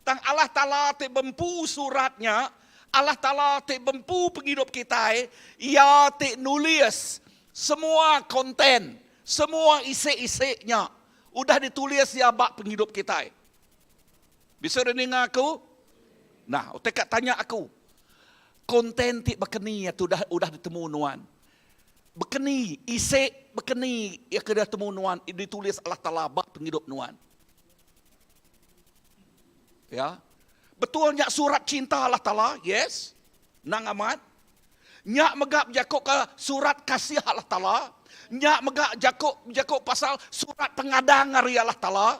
Tang Allah Taala ti bempu surat nya, Allah Taala ti bempu pengidup kitai, Iya ti nulis semua konten, semua isi-isi nya udah ditulis Iya ba pengidup kitai. Bisi orang ninga aku? Nah, utai ka tanya aku. Konten ti baka ni iya tu udah udah ditemu nuan? Baka ni isi baka ni iya ke udah temu nuan ditulis Allah Taala ba pengidup nuan? Ya. Betul nya surat cinta Allah Taala? Yes. Nang amat. Nya mega bejaku ke surat kasih Allah Taala. Nya mega jaku bejaku pasal surat pengadang ari Allah Taala.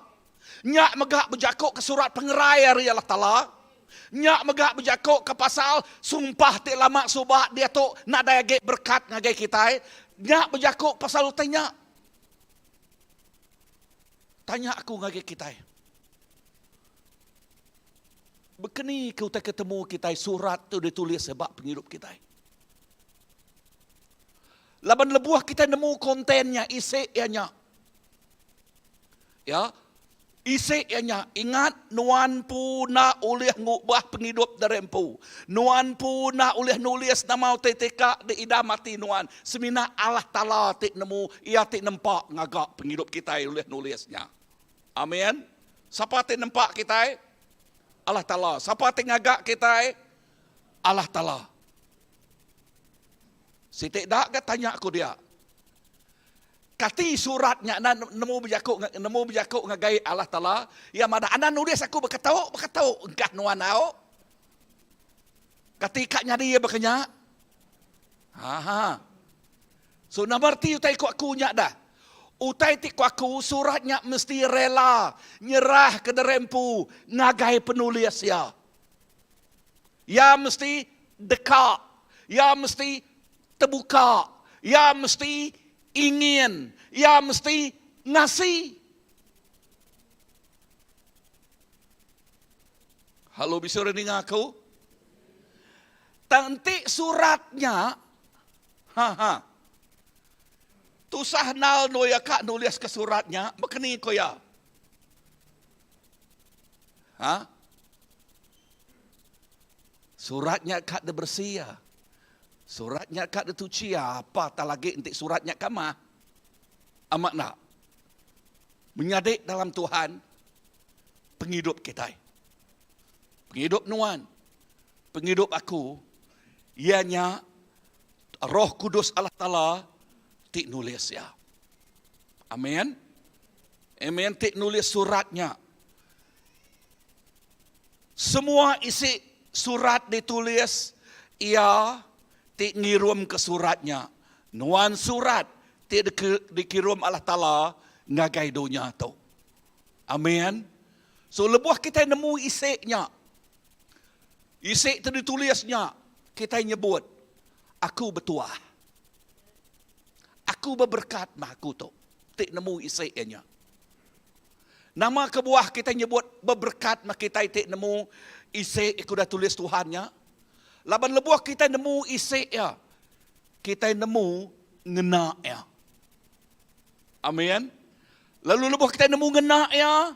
Nya mega bejaku ke surat pengerai ari Allah Taala. Nya mega bejaku ke pasal sumpah ti lama suba diatu nadai agi berekat ngagai kitai. Nya bejaku pasal utai nya. Tanya aku ngagai kitai. Bekeni ke utai ke temu kitai surat tu ditulis ba pengidup kitai. Laban lebuh kitai nemu konten nya isi iya nya. Ya. Isi iya nya ingat nuan pu enda ulih ngubah pengidup diri empu. Nuan pu enda ulih nulis nama utai ti ka di idam ati nuan. Semina Allah Taala ti nemu iya ti nempa ngaga pengidup kitai ulih nulis nya. Amin. Sapa ti nempa kitai? Allah Taala. Sapa ti ngaga kitai? Allah Taala. Siti da ga tanya aku dia. Kati surat nya enda nemu bejaku nemu bejaku ngagai Allah Taala? Iya madah, Anda nulis aku beketu, beketu engkah nuan au. Kati ka nyadi iya baka nya? Ha ha. So nama reti utai ku aku nya dah? Utai ti ku aku surat nya mesti rela nyerah ke diri empu ngagai penulis iya. Iya mesti deka, iya mesti tebuka, iya mesti ingin, iya mesti ngasi. Halo bisi orang ninga aku? Tang enti surat nya, ha ha. Tusah nal no iya ka nulis ke surat nya, bekeni ko iya. Ha? Surat nya ka diberesi iya. Surat nya ka dituchi iya, apa tah lagi enti surat nya kamah. Amat enda? Menyadi dalam Tuhan pengidup kitai. Pengidup nuan, pengidup aku, iya nya Roh Kudus Allah Taala ti nulis iya. Amin. Amin ti nulis surat nya. Semua isi surat ditulis iya ti ngirumka surat nya. Nuan surat ti dikirum Allah Taala ngagai dunya tu. Amin. So lebuh kitai nemu isi nya, isi ti ditulis nya, kitai nyebut, Aku betuah. Aku beberekat mah aku tu ti nemu isi iya nya. Nama kebuah kitai nyebut beberekat meh kitai ti nemu isi ke udah tulis Tuhan nya? Laban lebuh kitai nemu isi iya, kitai nemu ngena iya. Amin. Lalu lebuh kitai nemu ngena iya,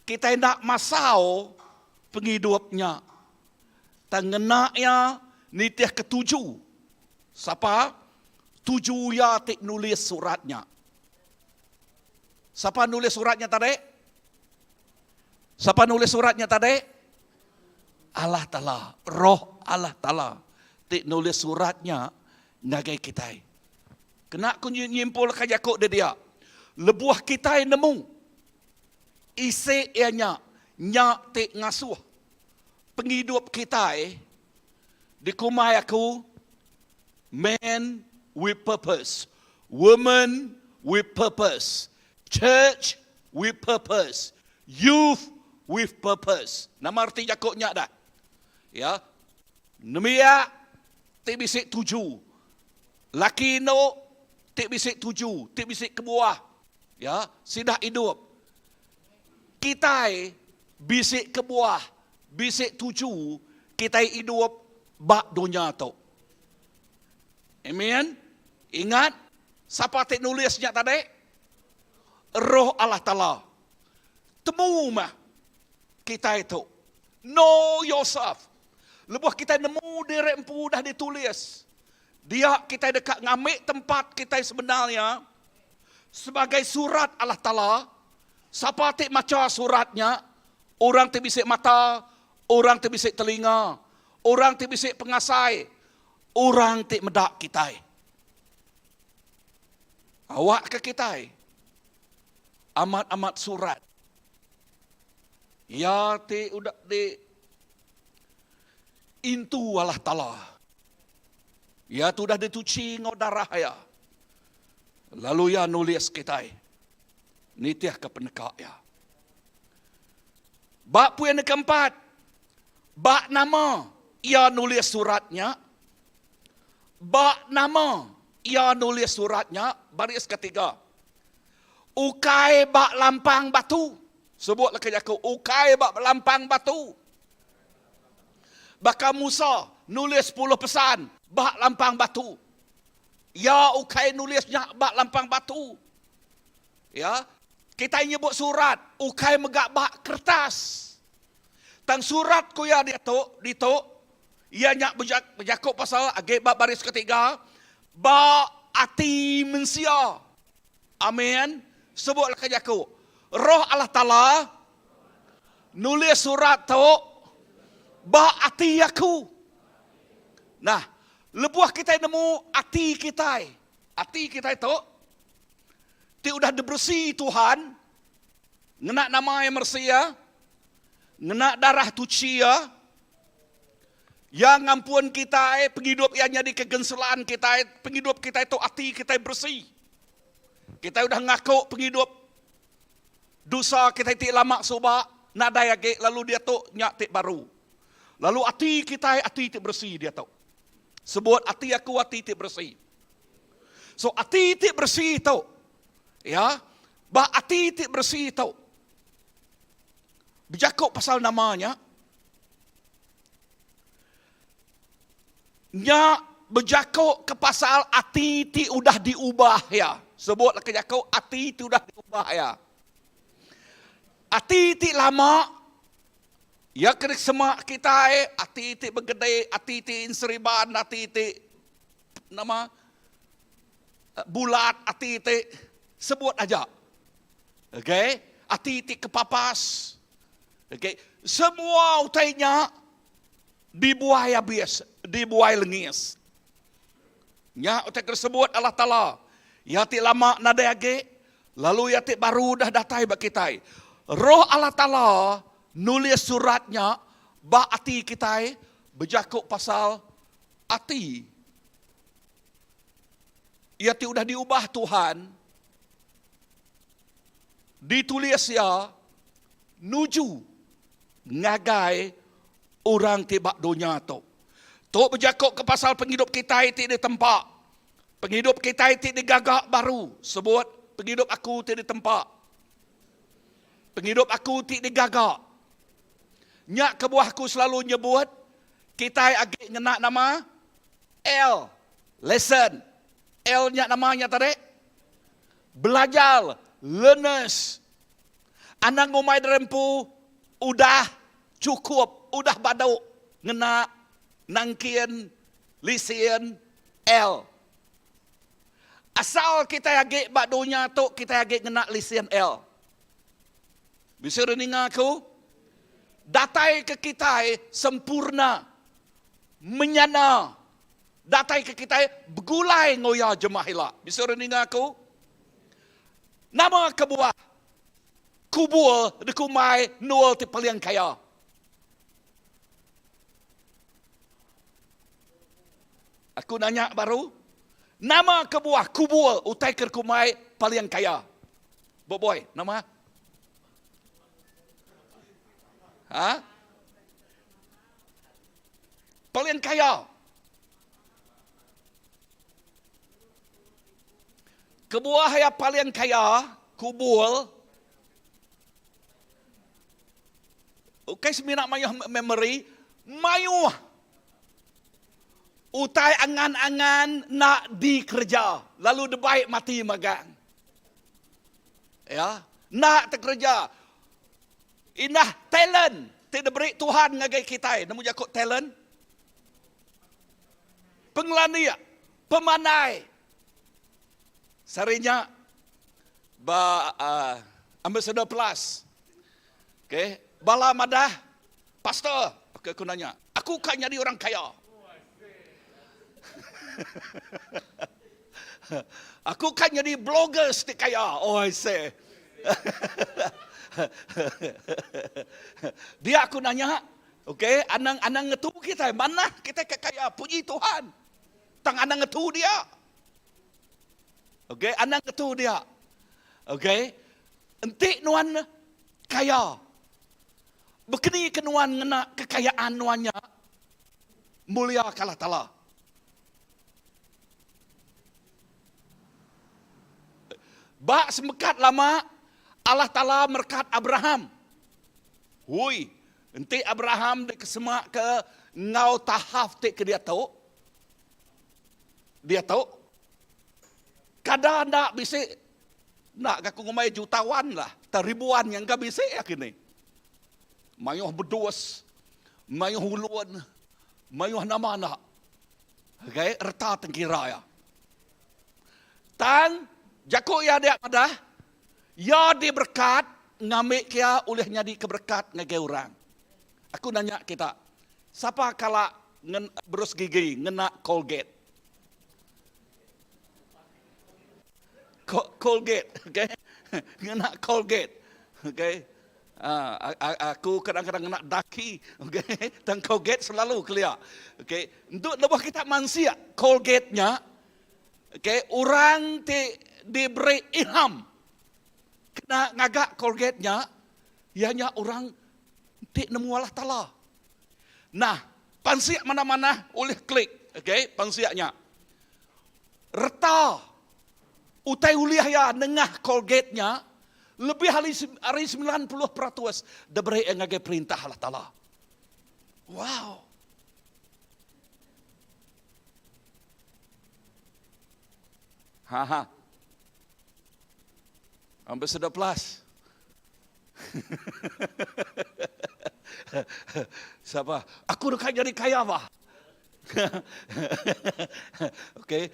kitai enda masau pengidup nya. Tang ngena iya nitihka tuju. Sapa? Tuju iya ti nulis surat nya. Sapa nulis surat nya tadi? Sapa nulis surat nya tadi? Allah Taala, Roh Allah Taala ti nulis surat nya ngagai kitai. Kena ku nyimpulka jaku dia dia. Lebuh kitai nemu isi iya nya, nya ti ngasuh pengidup kitai dikumbai aku man with purpose, woman with purpose, church with purpose, youth with purpose. Nama reti jaku nya dah? Ya. Nembiak ti bisi tuju. Laki indu ti bisi tuju, ti bisi kebuah. Ya, sida idup. Kitai bisi kebuah, bisi tuju kitai idup ba dunya tu. Amen. Ingat, sapa ti nulis nya tadi? Roh Allah Taala. Temu mah kitai tu. Know yourself. Lebuh kitai nemu diri empu udah ditulis, dia kitai deka ngambi tempat kitai sebenar iya sebagai surat Allah Taala. Sapa ti macha surat nya? Orang ti bisi mata, orang ti bisi telinga, orang ti bisi pengasai, orang ti meda kitai. Awakka kitai amat-amat surat iya ti udah di intu Allah Taala. Iya ti udah dituchi enggau darah iya. Lalu iya nulis kitai nitihka peneka iya. Ba puin keempat, ba nama iya nulis surat nya? Ba nama iya nulis surat nya? Baris ketiga. Ukai ba lampang batu. Sebut leka jaku, ukai ba lampang batu. Baka Musa nulis sepuluh pesan ba lampang batu. Iya ukai nulis nya ba lampang batu. Ya, kitai nyebut surat ukai mega ba kertas. Tang surat ku iya diatu, ditu, iya nya bejaku pasal agi ba baris ketiga, ba ati mensia. Amin. Sebut leka jaku. Roh Allah Taala nulis surat tu ba ati aku. Nah, lebuh kitai nemu ati kitai, ati kitai tu ti udah diberesi Tuhan ngena nama iya meresi iya, ngena darah tuchi iya, iya ngampun kitai, pengidup iya nyadika genselan kitai, pengidup kitai tu ati kitai beresi. Kitai udah ngaku pengidup dosa kitai ti lama suba nadai agi lalu diatu nya ti baru. Lalu ati kitai ati ti beresi diatu. Sebut ati aku ati ti beresi. So ati ti beresi tu ya ba ati ti beresi tu bejaku pasal nama nya Nya bejaku ke pasal ati ti udah diubah iya. Sebut leka jaku ati ti udah diubah iya. Ati ti lama iya ke disema kitai ati ti begedi, ati ti enseriban, ati ti nama bulat, ati ti sebut aja. Okay, ati ti kepapas. Okay, semua utai nya Dibuai abis, dibuai lengis. Nya utai ke disebut Allah Taala. Iya ti lama nadai agi, lalu iya ti baru udah datai ba kitai. Roh Allah Taala nulis surat nya ba ati kitai bejaku pasal ati iya ti udah diubah Tuhan, ditulis iya nuju ngagai orang ti ba dunya tu. Tu bejaku ke pasal pengidup kitai ti ditempa. Pengidup kitai ti digaga baru. Sebut, pengidup aku ti ditempa. Pengidup aku ti digaga. Nya kebuah aku selalu nyebut, kitai agi ngena nama L. Lesson. L nya nama nya tadi? Belajar, learners. Anang ngumbai diri empu udah chukup, udah badu ngena nangkin lisin L. Asal kitai agi ba dunya tu kitai agi ngena lisin L. Bisi orang ninga aku? Datai ke kitai sempurna, menyana, datai ke kitai begulai enggau iya jemah ila. Bisi orang ninga aku? Nama kebuah kubur dikumbai endur ti paling kaya? Aku nanya baru, nama kebuah kubur utai ke dikumbai paling kaya? Boboi, nama? Ha? Paling kaya. Kebuah iya paling kaya, kubur, ukai semina mayuh memory, mayuh utai angan-angan enda dikereja lalu debai mati magang. Ya, enda tekereja. Indah talent ti diberi Tuhan ngagai kitai. Nemu jaku talent? Pengelandik, pemandai. Sehari nya ba uh, Ambassador Plus. Okay, bala madah pastor, okay, aku nanya, aku ka nyadi orang kaya. aku ka nyadi blogger ti kaya. Oh, I say. Dia aku nanya, okay, anang anang ngetu kita, manah kita ke kaya, puji Tuhan. Tang anang ngetu dia. Okey, anang ngetu dia. Okey. Enti nuan kaya, bekeni ke nuan ngena kekayaan nuan nya mulia ke Allah Taala. Ba semekat lama Allah Taala merekat Abraham. Hui, enti Abraham dikesema ke enggau tahap ti ke diatu, diatu kada enda bisi enda ga aku ngumbai jutawan lah, tang ribuan nya engka bisi iya kini. Mayuh bedus, mayuh ulun, mayuh nama enda. Okay, reta tengkira iya. Tang jaku iya dia madah, iya diberekat ngambika iya ulih nyadika berekat ngagai orang. Aku nanya kita, sapa kala ngen berus gigi ngena Colgate? Colgate, okay? Ngena Colgate, okay? Uh, aku kadang-kadang ngena daki, okay? Tang Colgate selalu kelia, okay? Untuk lebuh kita mansia Colgate nya, okay? Orang ti diberi ilham kena ngaga Colgate nya, iya nya orang ti nemu Allah Taala. Nah, pansik mana-mana ulih klik, okay? Pansik nya. Reta utai ulih iya nengah Colgate nya lebih ari ari 90% diberi iya ngagai perintah Allah Taala. Wow. Ha ha. Ambassador Plus. Siapa? Aku deka jadi kaya bah. Okey,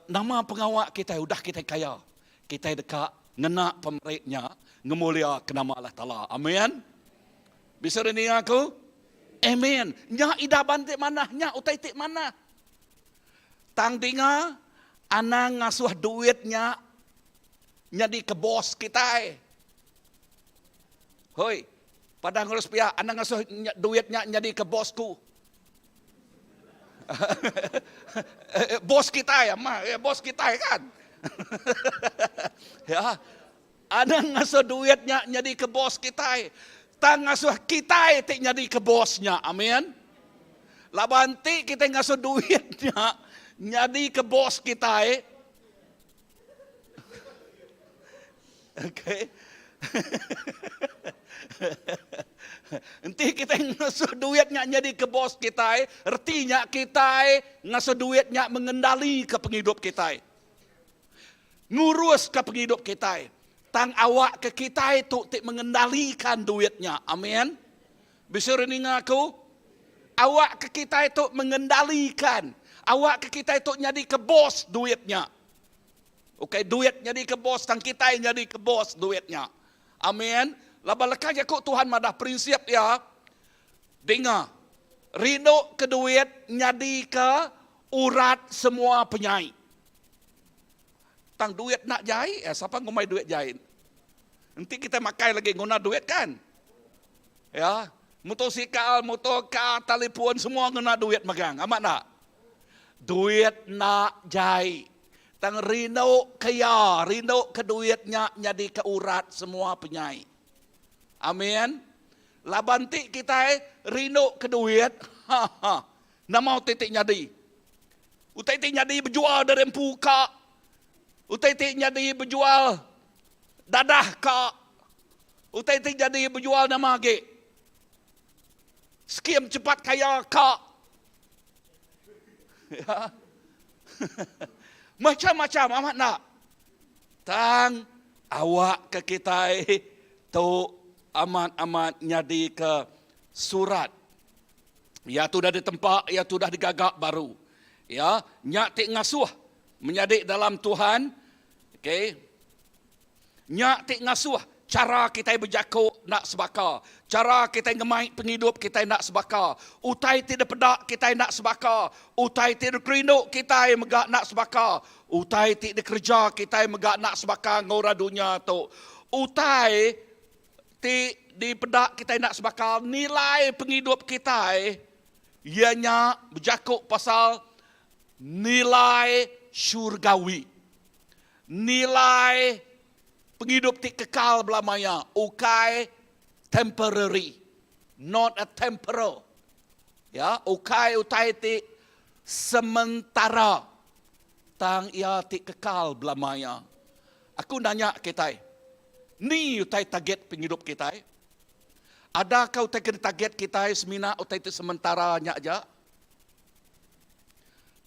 nama pengawa kitai udah kitai kaya, kitai deka ngena pemeri nya ngemulia ke nama Allah Taala. Amin. Bisa ninga aku? Amen. Nya idaban ti manah, nya utai ti manah. Tang dinga anang ngasuh duit nya nyadi ke bos kitai. Hoi, padah ngurus pia anang ngasuh duit nya nyadi ke bos ku. Bos kitai ama eh, bos kitai kan. ya. Anang ngasuh duit nya nyadi ke bos kitai. Tang ngasuh kitai ti nyadi ke bos nya. Amin. Laban ti kitai ngasuh duit nya nyadi ke bos kitai. Okay. Enti kitai ngasuh duit nya nyadi ke bos kitai, reti nya kitai ngasuh duit nya mengendalika pengidup kitai. Nguruska pengidup kitai. Tang awakka kitai tu ti mengendalikan duit nya. Amin. Bisi orang ninga aku? Awakka kitai tu mengendalikan. Awakka kitai tu nyadi ke bos duit nya. Ukai duit nyadi ke bos tang kitai nyadi ke bos duit nya. Amin. Laban leka jaku Tuhan madah prinsip iya dinga rindu ke duit nyadi ke urat semua penyai. Tang duit enda jai, eh, sapa ngumbai duit jai? Enti kitai makai lagi nguna duit kan? Ya, motosikal, motoka, talipun semua ngena duit megang. Amat enda? Duit enda jai. Tang rindu ke iya, rindu ke duit nya nyadika urat semua penyai. Amin. Laban ti kitai rindu ke duit, ha ha. Nama utai ti nyadi? Utai ti nyadi bejual dari empu ka. Utai ti nyadi bejual dadah ka. Utai ti nyadi bejual nama agi? Skim cepat kaya ka. Ya. Macam-macam amat enda. Tang awak ke kitai tu amat-amat nyadi ke surat. Iya tu udah ditempa, iya tu udah digaga baru. Ya, nya ti ngasuh menyadi dalam Tuhan. Okey. Nya ti ngasuh chara kitai bejaku enda sebaka, chara kitai ngemai pengidup kitai enda sebaka, utai ti dipeda kitai enda sebaka, utai ti dikerindu kitai mega enda sebaka, utai ti dikereja kitai mega enda sebaka enggau orang dunya tu. Utai ti dipeda kitai enda sebaka, nilai pengidup kitai iya nya bejaku pasal nilai syurgawi. Nilai pengidup ti kekal belama iya ukai temporary, not a temporal. Ya, ukai utai ti sementara tang iya ti kekal belama iya. Aku nanya kitai, ni utai target pengidup kitai? Adakah utai ke ditarget kitai semina utai ti sementara nya aja?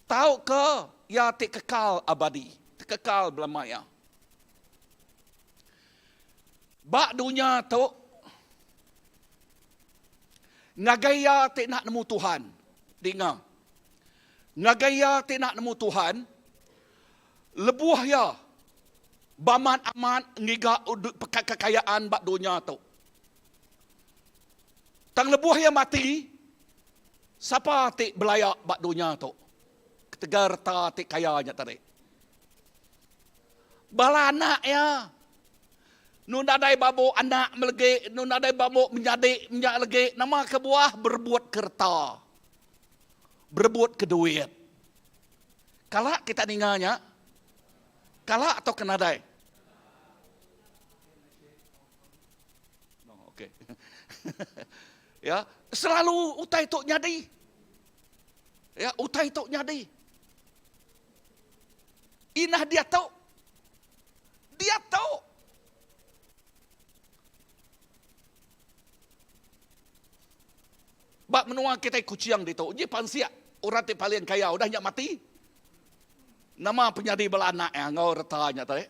Tauka iya ti kekal abadi, ti kekal belama iya. Ba dunya tu, ngagai iya ti enda nemu Tuhan, dinga. Ngagai iya ti enda nemu Tuhan, lebuh iya bamat-amat ngiga kekayaan ba dunya tu. Tang lebuh iya mati, Sapa ti belaya ba dunya tu ketegal reta ti kaya nya tadi? Bala anak iya. Nu nadai babu anak melegi, nu nadai babu menyadi menya legi, nama kebuah berebut ke reta. Berebut ke duit. Kala kita ninga nya? Kala atau ke nadai? No, okay. Ya, selalu utai tu nyadi. Ya, utai tu nyadi. Inah diatu. Diatu. Ba menua kitai Kuching ditu, uji pansik orang ti paling kaya udah nya mati. Nama penyadi bala anak iya enggau reta nya tadi?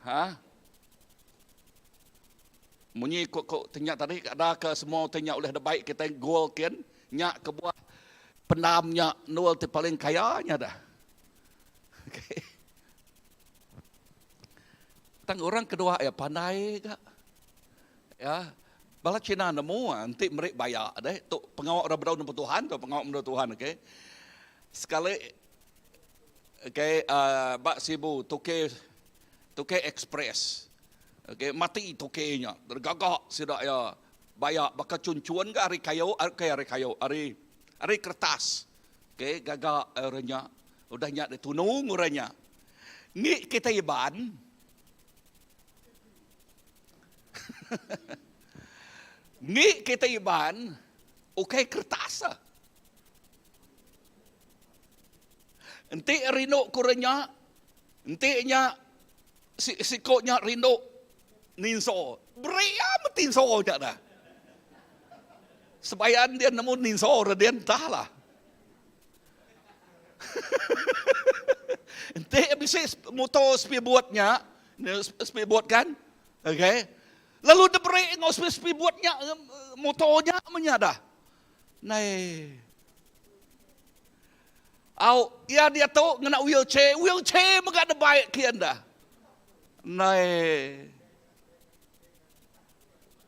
Ha? Munyi ku ku tenya tadi ada ke semua utai nya ulih dibai kitai gold kin nya kebuah pendam nya endur ti paling kaya nya dah. Okay. Tang orang kedua iya pandai ga. Ya. Bala Cina nemu enti meri baya deh tu pengawa orang bedau nemu Tuhan tu pengawa menua Tuhan okey. Sekali okey uh, ba Sibu tuke Tukei express. Okay, mati tukei nya. Gaga sida iya baya baka chun-chun ga ari kayu, okay, ari kayu, ari ari kertas. Okay, gaga orang nya. Udah nya ditunung orang nya. Ngi kitai Iban. Ngi kitai Iban ukai kertas. Enti rindu ku orang nya, Enti nya siko nya rindu ninso, beri iya meh tinso nya dah. Sebayan dia nemu ninso re dia entah lah. Enti bisi motor speedboat nya, speedboat kan? Okey. Lalu diberi enggau speedboat nya motor nya meh nya dah. Nai. Au, iya diatu ngena wheelchair, wheelchair mega dibai kian dah. Nai.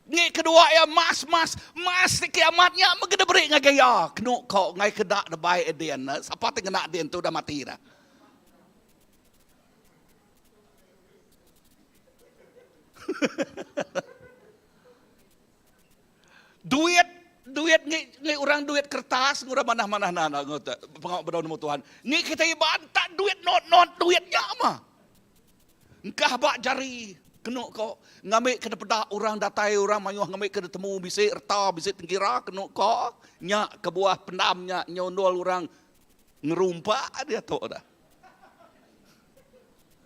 Ngi kedua iya mas mas mas ti kiamat nya mega diberi ngagai iya. Kenu ko ngai keda nebai din. Sapa ti ngena din tu udah mati dah. Duit duit ngi ngi orang duit kertas ngura manah manah nana pengawa bedau nemu Tuhan. Ngi kita Iban tak duit not not duit nya mah. Engkah ba jari kenu ko ngambi ke dipeda orang datai orang mayuh ngambi ke ditemu bisi reta bisi tengkira kenu ko nya kebuah pendam nya nyundul orang ngerumpak diatu dah.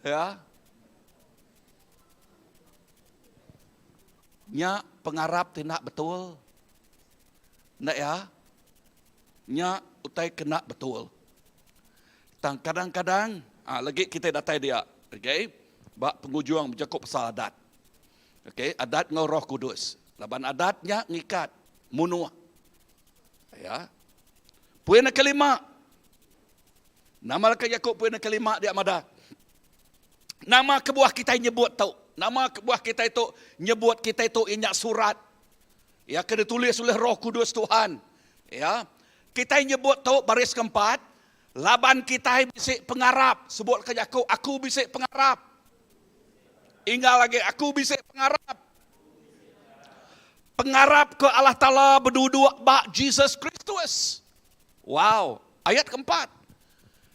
Ya. Nya pengarap ti enda betul. Enda ya? Nya utai ke enda betul. Tang kadang-kadang, ha, lagi kita datai dia, okay? Ba pengujung bejaku pasal adat. Okay, adat enggau Roh Kudus. Laban adat nya ngikat, munuh. Ya. Poin kelima. Nama leka jaku poin kelima dia madah. Nama kebuah kitai nyebut tu? Nama kebuah kitai tu nyebut kitai tu iya nya surat ya ke ditulis oleh Roh Kudus Tuhan. Ya. Kitai nyebut tu baris keempat laban kitai bisi pengarap. Sebut ke jaku aku bisi pengarap. Inggal agi aku bisi pengarap. Pengarap ke Allah Taala beduduk ba Jesus Kristus. Wow, ayat keempat.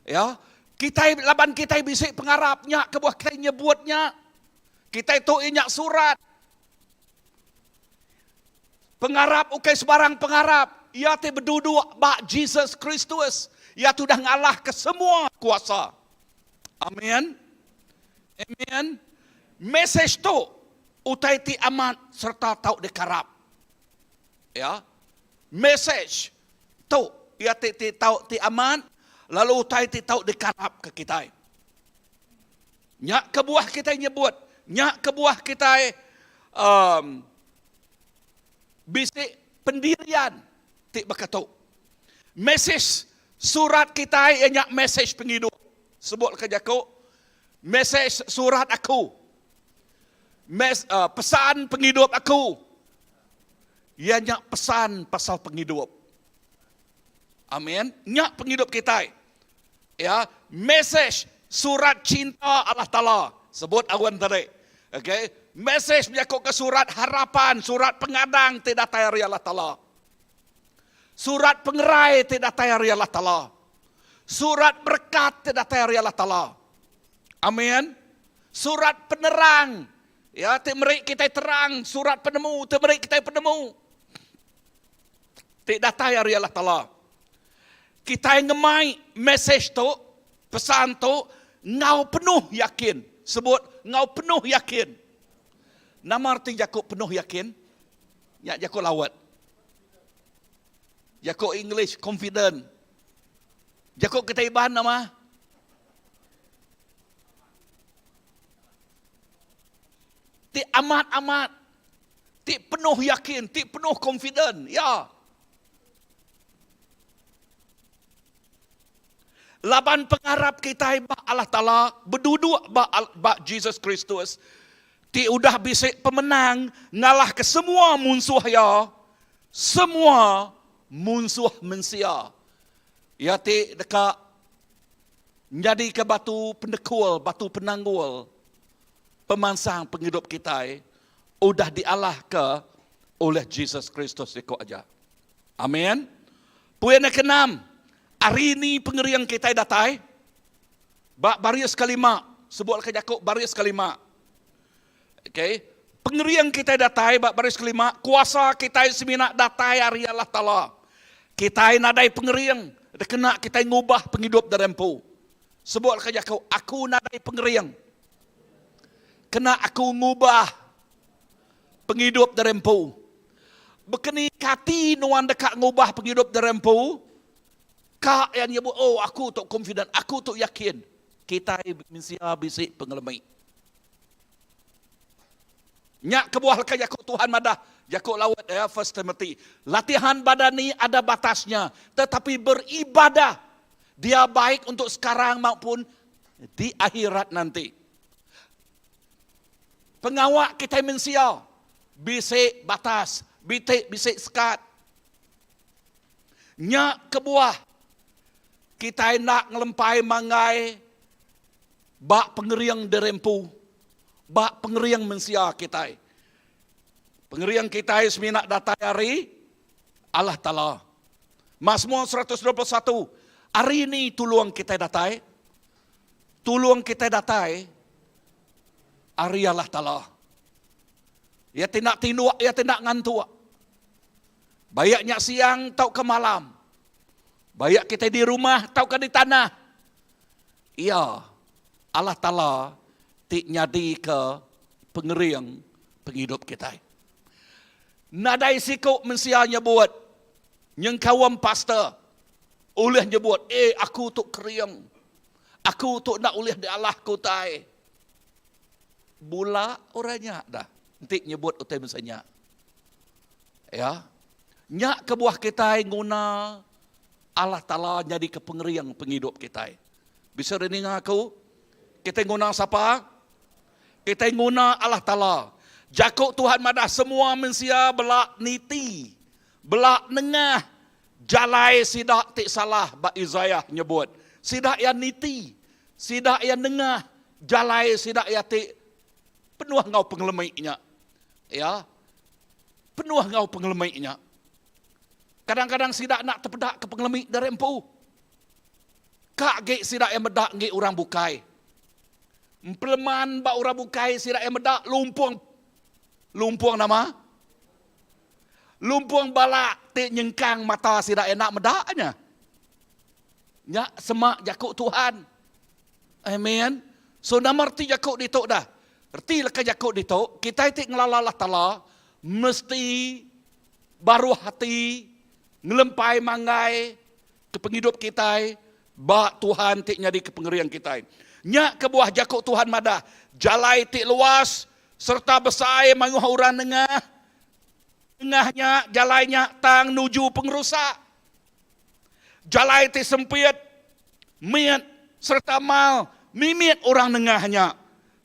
Ya, kitai laban kitai bisi pengarap nya kebuah kitai nyebut nya. Kitai tu iya nya surat. Pengarap ukai sebarang pengarap, iya ti beduduk ba Jesus Kristus. Iya ti udah ngalahka semua kuasa. Amin. Amen. Mesej tu utai ti amat sereta tau dikarap. Ya. Mesej tu iya ti ti tau ti amat lalu utai ti tau dikarapka kitai. Nya kebuah kitai nyebut, nya kebuah kitai um, bisi pendirian ti baka tu. Mesej surat kitai iya nya mesej pengidup. Sebut ke jaku mesej surat aku. Mes, uh, pesan pengidup aku. Iya nya pesan pasal pengidup. Amin. Nya pengidup kitai. Ya, mesej surat cinta Allah Taala. Sebut awan tadi. Okey, mesej bejaku ke surat harapan, surat pengadang ti datai ari Allah Taala. Surat pengerai ti datai ari Allah Taala. Surat berkat ti datai ari Allah Taala. Amin. Surat penerang Ya ti meri kitai terang surat penemu ti meri kitai penemu ti datai ari Allah Taala. Kitai ngemai mesej tu, pesan tu enggau penuh yakin. Sebut enggau penuh yakin. Nama reti jaku penuh yakin? Nya jaku lawat. Jaku English confident. Jaku kitai Iban nama? Ti amat-amat, ti penuh yakin, ti penuh confident. Ya. Laban pengarap kitai ba Allah Taala beduduk ba ba Jesus Kristus ti udah bisi pemenang ngalahka semua munsuh iya, semua munsuh mensia. Iya ti deka nyadika batu penekul, batu penanggul pemansang pengidup kitai udah dialahka oleh Jesus Kristus siku aja. Amin. Poin yang keenam, ari ni pengering kitai datai? Ba baris kelima, sebut ke jaku baris kelima. Okey, pengering kitai datai ba baris kelima, kuasa kitai semina datai ari Allah Taala. Kitai nadai pengering dikena kitai ngubah pengidup diri empu. Sebut ka jaku, aku nadai pengering kena aku ngubah pengidup diri empu. Bekeni kati nuan deka ngubah pengidup diri empu? Ka iya nyebut, oh aku tu confident, aku tu yakin. Kitai mensia bisi pengelemi. Nya kebuah leka jaku Tuhan madah, jaku laut ya, First Timothy, latihan badani ada batasnya, tetapi beribadah dia baik untuk sekarang maupun di akhirat nanti. Pengawa kitai mensia. Bisi batas, biti bisi sekat. Nya kebuah kitai enda ngelempai manggai ba pengering diri empu, ba pengering mensia kitai. Pengering kitai semina datai ari Allah Taala. Mazmur 121, Ari ni tulung kitai datai? Tulung kitai datai ari Allah Taala. Iya ti enda tinduk, iya ti enda ngantuk. Bayak nya siang tauka malam. Bayak kitai di rumah tauka di tanah. Iya Allah Taala ti nyadika pengering pengidup kitai. Nadai siku mensia nyebut, nyengkaum pastor, ulih nyebut, Eh, aku tu kering. Aku tu enda ulih dialahka utai. Bula orang nya dah enti nyebut utai masa nya. Ya. Nya kebuah kitai nguna Allah Taala nyadika pengering pengidup kitai. Bisa deh ninga aku? Kitai nguna sapa? Kitai nguna Allah Taala. Jaku Tuhan madah semua mensia bela niti, bela nengah jalai sida ti salah ba Isaiah nyebut. Sida iya niti, sida iya nengah jalai sida iya ti penuh enggau pengelemi nya. Ya. Penuh enggau pengelemi nya. Kadang-kadang sida enda tepeda ke pengelemi diri empu. Ka agi sida iya meda enggi orang bukai. Empeleman ba orang bukai sida iya meda lumpung lumpung nama? Lumpung bala ti nyengkang mata sida iya enda meda nya. Nya sema jaku Tuhan. Amen. So nama reti jaku ditu dah? Reti leka jaku ditu, kitai ti ngelala Allah Taala mesti baruh ati ngelempai manggai ke pengidup kitai ba Tuhan ti nyadika pengering kitai. Nya kebuah jaku Tuhan madah, jalai ti luas sereta besai mayuh orang nengah nengah nya jalai nya tang nuju pengerusak. Jalai ti sempit, mit sereta mal mimit orang nengah nya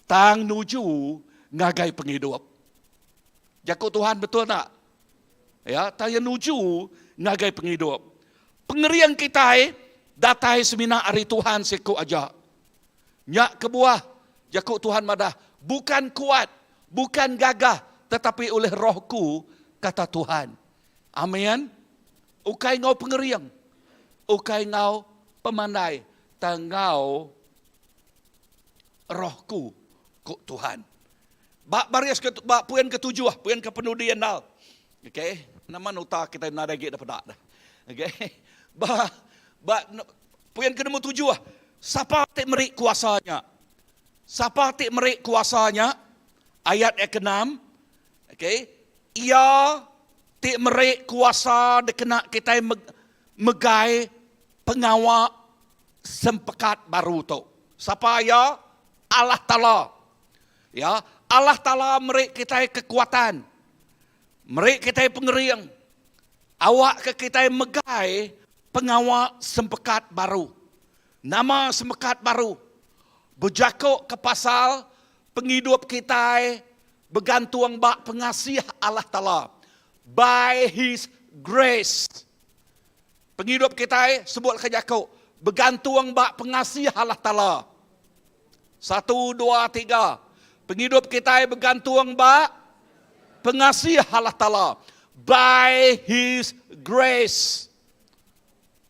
tang nuju ngagai pengidup. Jaku Tuhan betul tak? Ya, tang iya nuju ngagai pengidup. Pengering kitai datai semina ari Tuhan siku aja. Nya kebuah jaku Tuhan madah, bukan kuat, bukan gagah, tetapi oleh rohku, kata Tuhan. Amin. Ukai enggau pengering, ukai enggau pemandai, tang enggau rohku, ku Tuhan. Ba baris ke ba puin ketujuh, puin ke penudi endal. Okey, nama nota kitai nadai agi daripada dah. Okey. Ba ba puin ke nombor tujuh, sapa ti meri kuasa nya? Sapa ti meri kuasa nya? Ayat yang keenam. Okey. Iya ti meri kuasa dikena kitai megai pengawa sempekat baru tu. Sapa iya? Allah Taala. Ya, Allah Taala meri kitai kekuatan, meri kitai pengering, awakka kitai megai pengawa sempekat baru. Nama sempekat baru? Bejaku ke pasal pengidup kitai begantung ba pengasih Allah Taala. By His grace. Pengidup kitai sebut ke jaku begantung ba pengasih Allah Taala. Satu, dua, tiga. Pengidup kitai begantung ba pengasih Allah Taala. By His grace.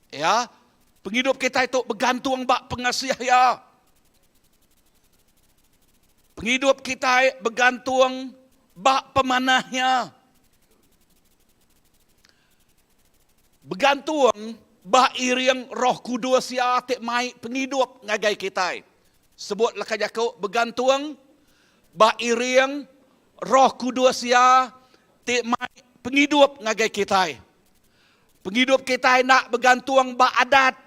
Ya, pengidup kitai tu begantung ba pengasih Iya. Pengidup kitai begantung ba pemanah Iya. Begantung ba iring Roh Kudus Iya ti mai pengidup ngagai kitai. Sebut leka jaku begantung ba iring Roh Kudus Iya ti mai pengidup ngagai kitai. Pengidup kitai enda begantung ba adat,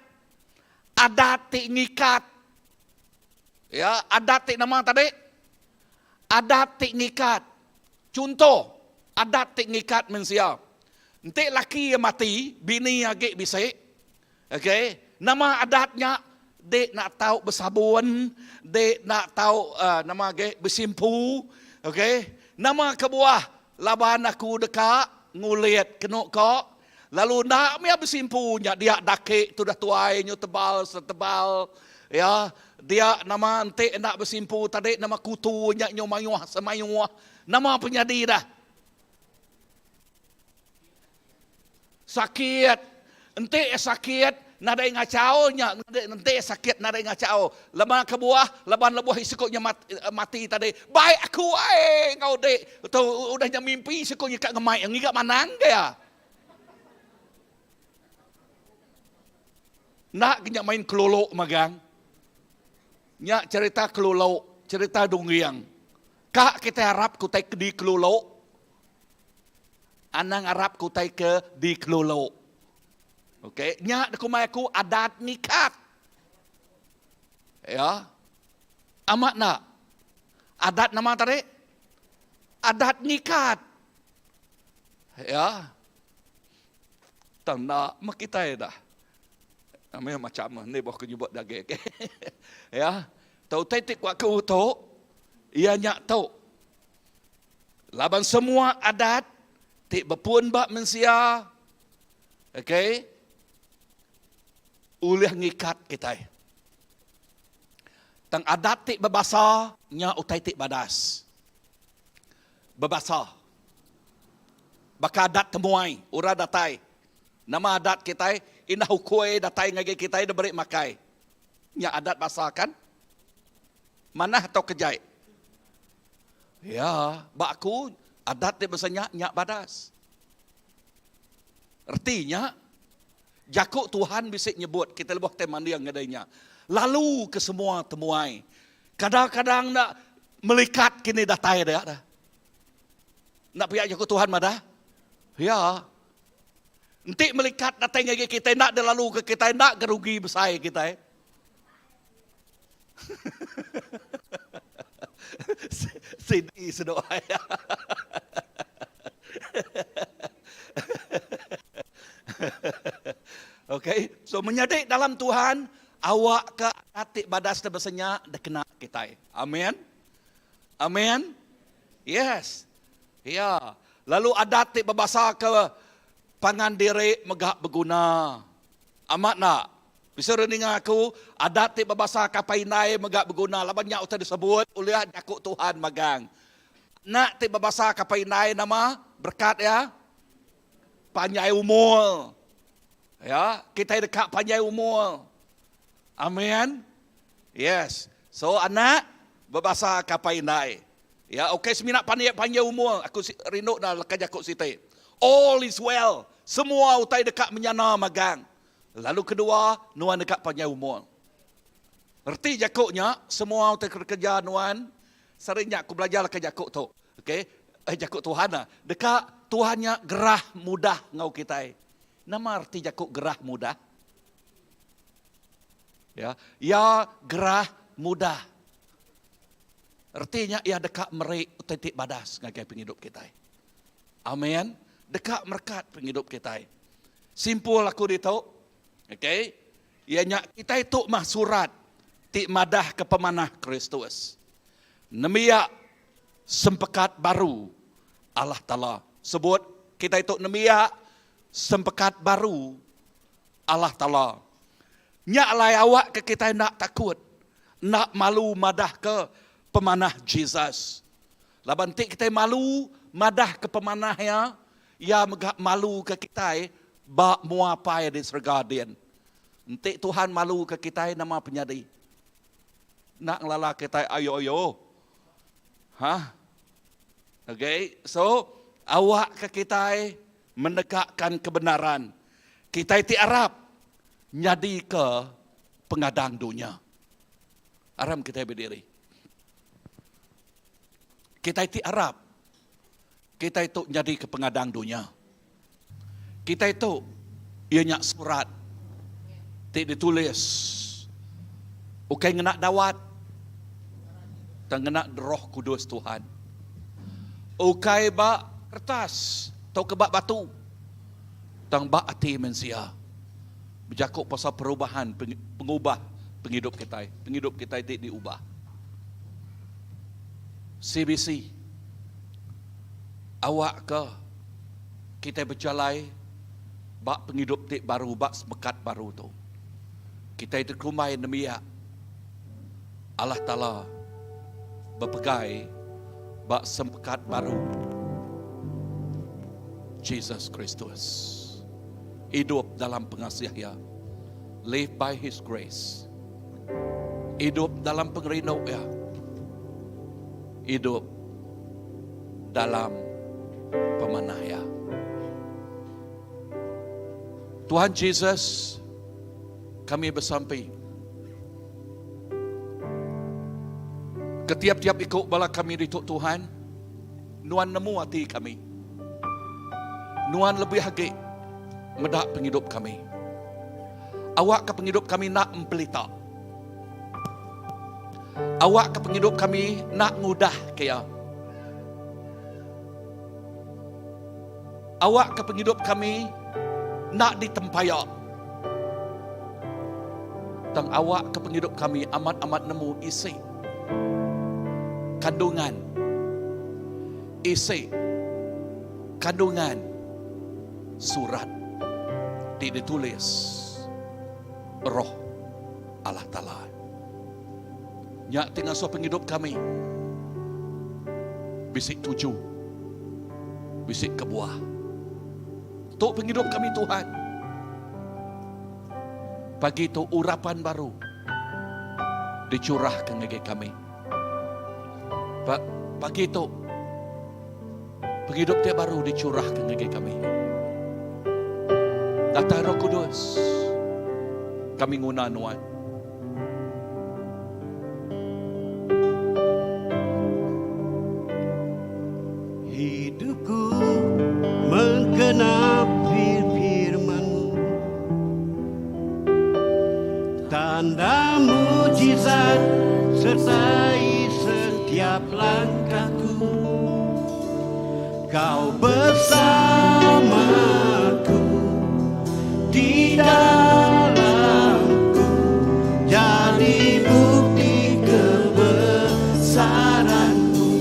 adat ti ngikat. Ya, adat ti nama tadi? Adat ti ngikat. Chunto, adat ti ngikat mensia. Enti laki iya mati, bini iya agi bisi. Okey, nama adat nya? Dek enda tau besabun, dek enda tau uh, nama agi besimpu. Okey, nama kebuah? Laban aku deka ngulit kenu ko lalu enda mia besimpu nya dia daki tudah tuai nyu tebal setebal ya dia nama enti enda besimpu tadi nama kutu nya nyu mayuh semayuh nama penyadi dah Sakit. Enti sakit nadai ngachau nya enti sakit nadai ngachau. Lema kebuah laban lebuh siku nya mati tadi bai aku ai enggau dik tu udah nya mimpi siku nya ka ngemai ngiga manang ke iya. Enda ke nya main kelulu magang. Nya cerita kelulu, cerita dunging. Ka kitai arap ke utai ke dikelulu. Anang arap ke utai ke dikelulu. Okey, nya dikumbai aku adat ngikat. Ya. Amat enda? Adat nama tadi? Adat ngikat. Ya. Tang enda meh kitai dah. Meh macam ni boh aku nyebut daging. Ya. Tau utai ti ku aku tu iya nya tu. Laban semua adat ti bepun ba mensia, okay, ulih ngikat kitai. Tang adat ti bebasa nya utai ti badas. Bebasa. Baka adat temuai, orang datai. Nama adat kitai? Indah ukui datai ngagai kitai diberi makai. Nya adat basa kan? Manah tauka jai? Ya, ba aku adat ti besa nya nya badas. Reti nya, jaku Tuhan bisi nyebut kitai lebuh kitai manding ngagai nya. Lalu ke semua temuai. Kadang-kadang enda melikat kini datai dia dah. Enda pia jaku Tuhan madah? Ya. Enti melikat datai ngagai kitai enda dilalu ke kitai enda gerugi besai kitai. Sidi seduai. Okay, so menyadi dalam Tuhan, awak ke ati badas te besenya dikena kitai. Amin. Amin. Yes. Ya. Lalu adat ti bebasa ke pangan diri mega beguna. Amat enda? Bisi orang ninga aku, adat ti bebasa ke apai indai mega beguna laban nya utai disebut ulih jaku Tuhan magang. Anak ti bebasa ke apai indai nama berekat iya? Panjai umur. Ya, kitai deka panjai umur. Amin. Yes. So anak bebasa ke apai indai. Ya, ukai semina panjai panjai umur. Aku rindu dah leka jaku siti. All is well. Semua utai deka menyana magang. Lalu kedua, nuan deka panjai umur. Reti jaku nya, semua utai ke dikereja nuan, sehari nya aku belajar leka jaku tu. Okey, eh jaku Tuhan ah. Deka Tuhan nya gerah mudah enggau kitai. Nama reti jaku gerah mudah? Ya, iya gerah mudah. Reti nya iya deka meri utai ti badas ngagai pengidup kitai. Amen. Deka merekat pengidup kitai. Simpul aku ditu, okay, iya nya kitai tu mah surat ti madahka pemanah Kristus. Nembiak sempekat baru Allah Taala. Sebut kitai tu nembiak sempekat baru Allah Taala. Nya alai awakka kitai enda takut, enda malu madahka pemanah Jesus. Laban enti kitai malu madahka pemanah iya, iya mega maluka kitai ba mua Apai di serega din. Enti Tuhan maluka kitai nama penyadi? Enda ngelala kitai ayo-ayo. Ha? Okay, so awakka kitai menegakkan kebenaran. Kitai ti arap nyadika pengadang dunya. Aram kitai bediri. Kitai ti arap, kitai tu nyadika pengadang dunya. Kitai tu iya nya surat ti ditulis ukai ngena dawat tang ngena Roh Kudus Tuhan. Ukai ba kertas tauka ba batu tang ba ati mensia. Bejaku pasal perubahan pengubah pengidup kitai, pengidup kitai ti diubah. CBC. Awakka kitai bejalai ba pengidup ti baru ba semekat baru tu. Kitai dikumbai nembiak Allah Taala bepegai ba sempekat baru Jesus Kristus. Idup dalam pengasih Iya. Live by His grace. Idup dalam pengerindu Iya. Idup dalam pemanah Iya. Tuhan Jesus, kami besampi. Ketiap-tiap iku bala kami ditu Tuhan, Nuan nemu ati kami. Nuan lebih agi meda pengidup kami. Awakka pengidup kami enda empelita. Awakka pengidup kami enda ngudahka iya. Awakka pengidup kami enda ditempaya. Tang awakka pengidup kami amat-amat nemu isi kandungan isi kandungan surat ti ditulis Roh Allah Taala. Nya ti ngasuh pengidup kami bisi tuju, bisi kebuah. Tu pengidup kami Tuhan. Pagi tu urapan baru dicurahka ngagai kami. Pagi tu Pengidup ti baru dicurahka ngagai kami. Datai Roh Kudus, kami nguna Nuan. Hidupku menggenap firman-Mu Tanda mujizat sertai setiap langkahku Kau bersamaku di dalamku Jadi bukti kebesaranmu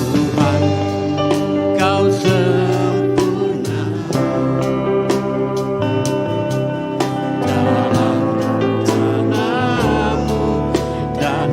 Tuhan Kau sempurna dalam rencanamu dan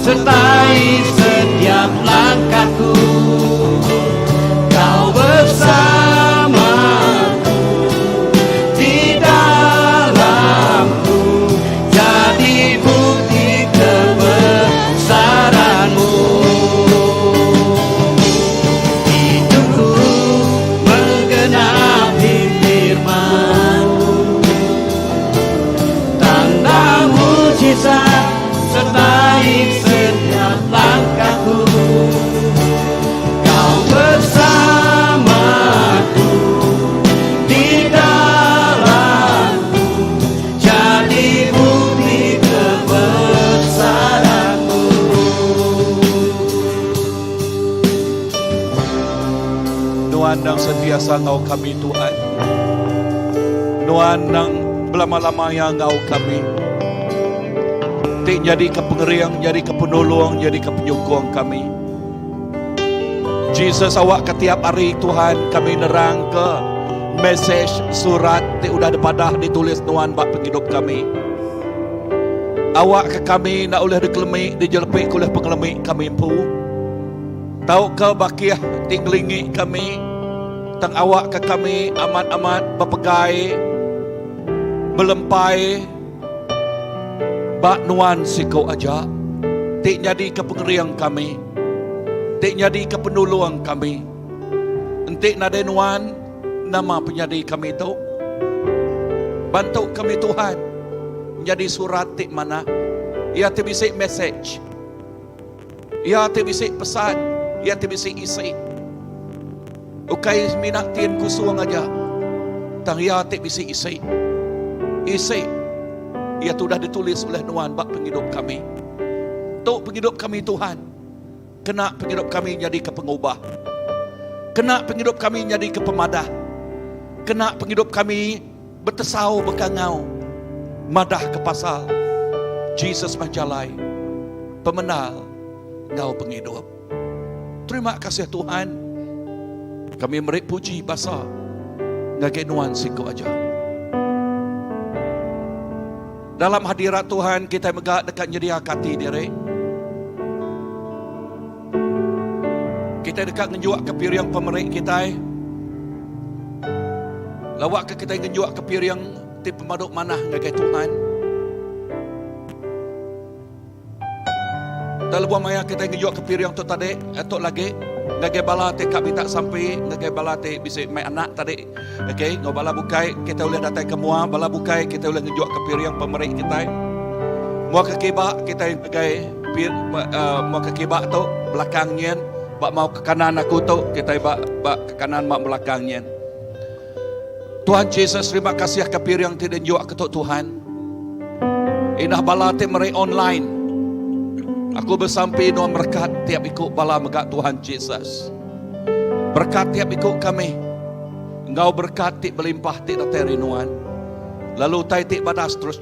Sertai setiap langkahku Kau bersamaku Di dalamku Jadi bukti kebesaranmu Hidupku menggenapi firmanmu Tanda mujizat sertai setiap langkahku Kau bersamaku di dalamku Jadi bukti kebesaranmu Nuan nang sentiasa ngau kami Tuhan. Nuan nang belama-lama yang ngau kami. Ti jadi ke pengering, jadi ke penolong, jadi ke penyokong kami. Jesus awak ke tiap hari Tuhan kami nerang ke mesej surat ti udah depadah ditulis Nuan bak penghidup kami. Awak ke kami nak oleh dikelemi, dijelepik oleh pengelemi kami empu. Tau ke bakiah tinglingi kami tang awak ke kami amat-amat berpegai belempai bak nuan siko aja ti nyadi ke pengeriang kami ti nyadi ke penolong kami enti nadai nuan nama penyadi kami tu bantu kami Tuhan menjadi surat ti mana ia ti bisi message ia ti bisi pesan ia ti bisi isi ukai minat tin kusung aja tang ia ti bisi isi isi ia tu dah ditulis oleh Nuan bak penghidup kami tu penghidup kami Tuhan kena penghidup kami jadi ke pengubah kena penghidup kami jadi ke pemadah kena penghidup kami bertesau bekangau madah ke pasal Jesus majalai pemenal ngau penghidup. Terima kasih Tuhan. Kami meri puji basa ngagai nuan siko aja. Dalam hadirat Tuhan kita megak dekat nyedia kati diri. Kita dekat ngejuak ke piring pemerik kita. Lawak ke kita ngejuak ke piring ti pemaduk manah ngagai Tuhan. Dalam buah maya kita ngejuak ke piring tu tadi, atuk lagi ngagai bala ti kak minta sampai, ngagai bala ti bisi mai anak tadi. Okey, ngau bala bukai kita boleh datang ke mua, bala bukai kita boleh ngejuak ke piring pemerik kita. Mua ke kibak kita ngagai pir, mua ke kibak tu belakangnya, bak mau ke kanan aku tu kita bak bak ke kanan bak belakangnya. Tuhan Jesus terima kasih ke piring ti njuak ke tu Tuhan. Indah bala ti meri online. Aku bersampi nuan berkat tiap ikut bala megak Tuhan Jesus. Berkat tiap ikut kami. Engkau berkat ti berlimpah ti datai nuan. Lalu tai ti badas terus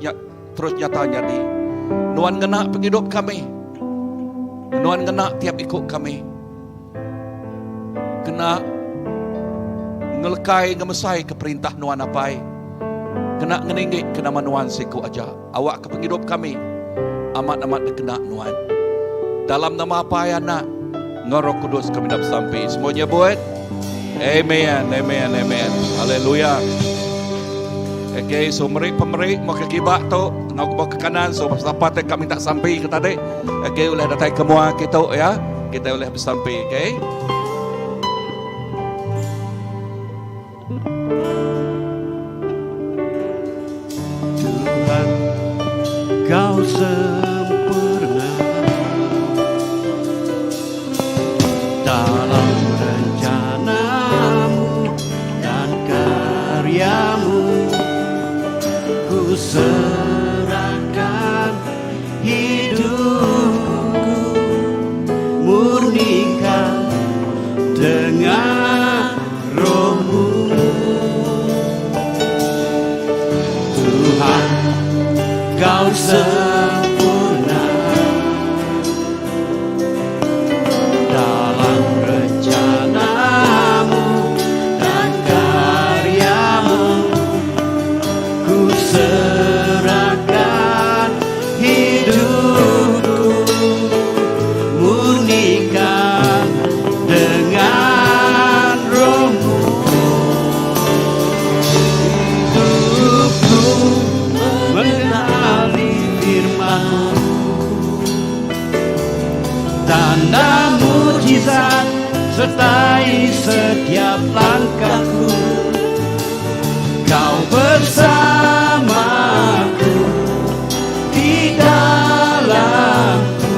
terus nyata nyadi. Nuan ngena penghidup kami. Nuan ngena tiap ikut kami. Kena ngelekai ngemesai ke perintah nuan apai. Kena ngeninggi ke nama nuan siku aja. Awak ke penghidup kami amat-amat dikena nuan. Dalam nama apai anak Ngoro Kudus kami nak sampai. Semuanya buat. Amen, amen, amen. Haleluya. Okay, so meri pemeri mau ke kibak tu, ngau ke kanan, so siapa te kami tak sampai ke tadi. Okay, oleh datang ke mua kita ya. Kita boleh bersampai, okay? Tuhan kau sempurna dalam rencanamu dan karyamu ku serahkan hidupku murnikan Tanda mujizat sertai setiap langkahku. Kau bersamaku di dalamku,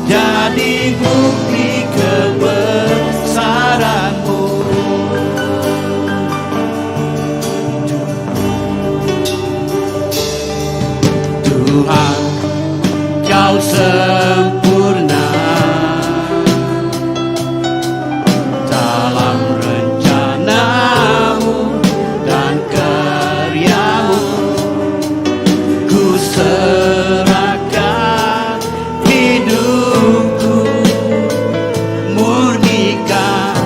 jadi bukti kebesaranmu. Tuhan, Kau sempurna dalam rencanamu dan karyamu. Ku serahkan hidupku, murnikan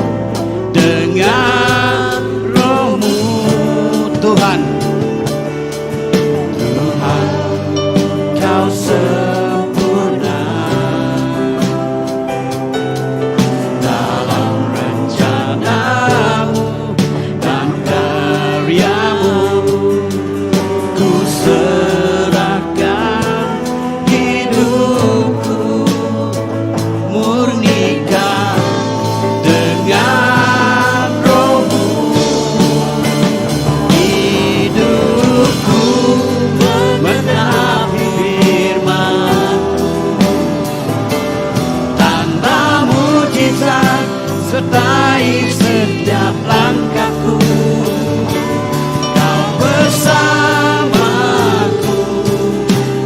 dengan rohmu. Tuhan, Tuhan, Kau sempurna dalam rencanamu dan karyamu. Ku serahkan hidupku, murnikan dengan rohmu. Hidupku menggenapi firman, tanda mujizat sertai setiap langkahku. Kau bersamaku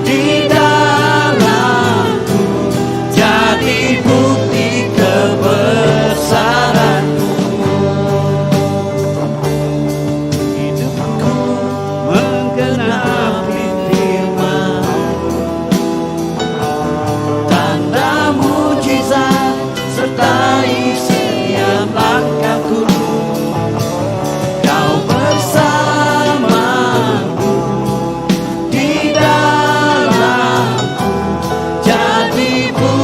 di dalamku, jadi bukti kebesaranmu. Hidupku menggenapi firman, tanda mujizat sertai setiap langkahku. Kau bersamaku di dalamku, jadi bukti.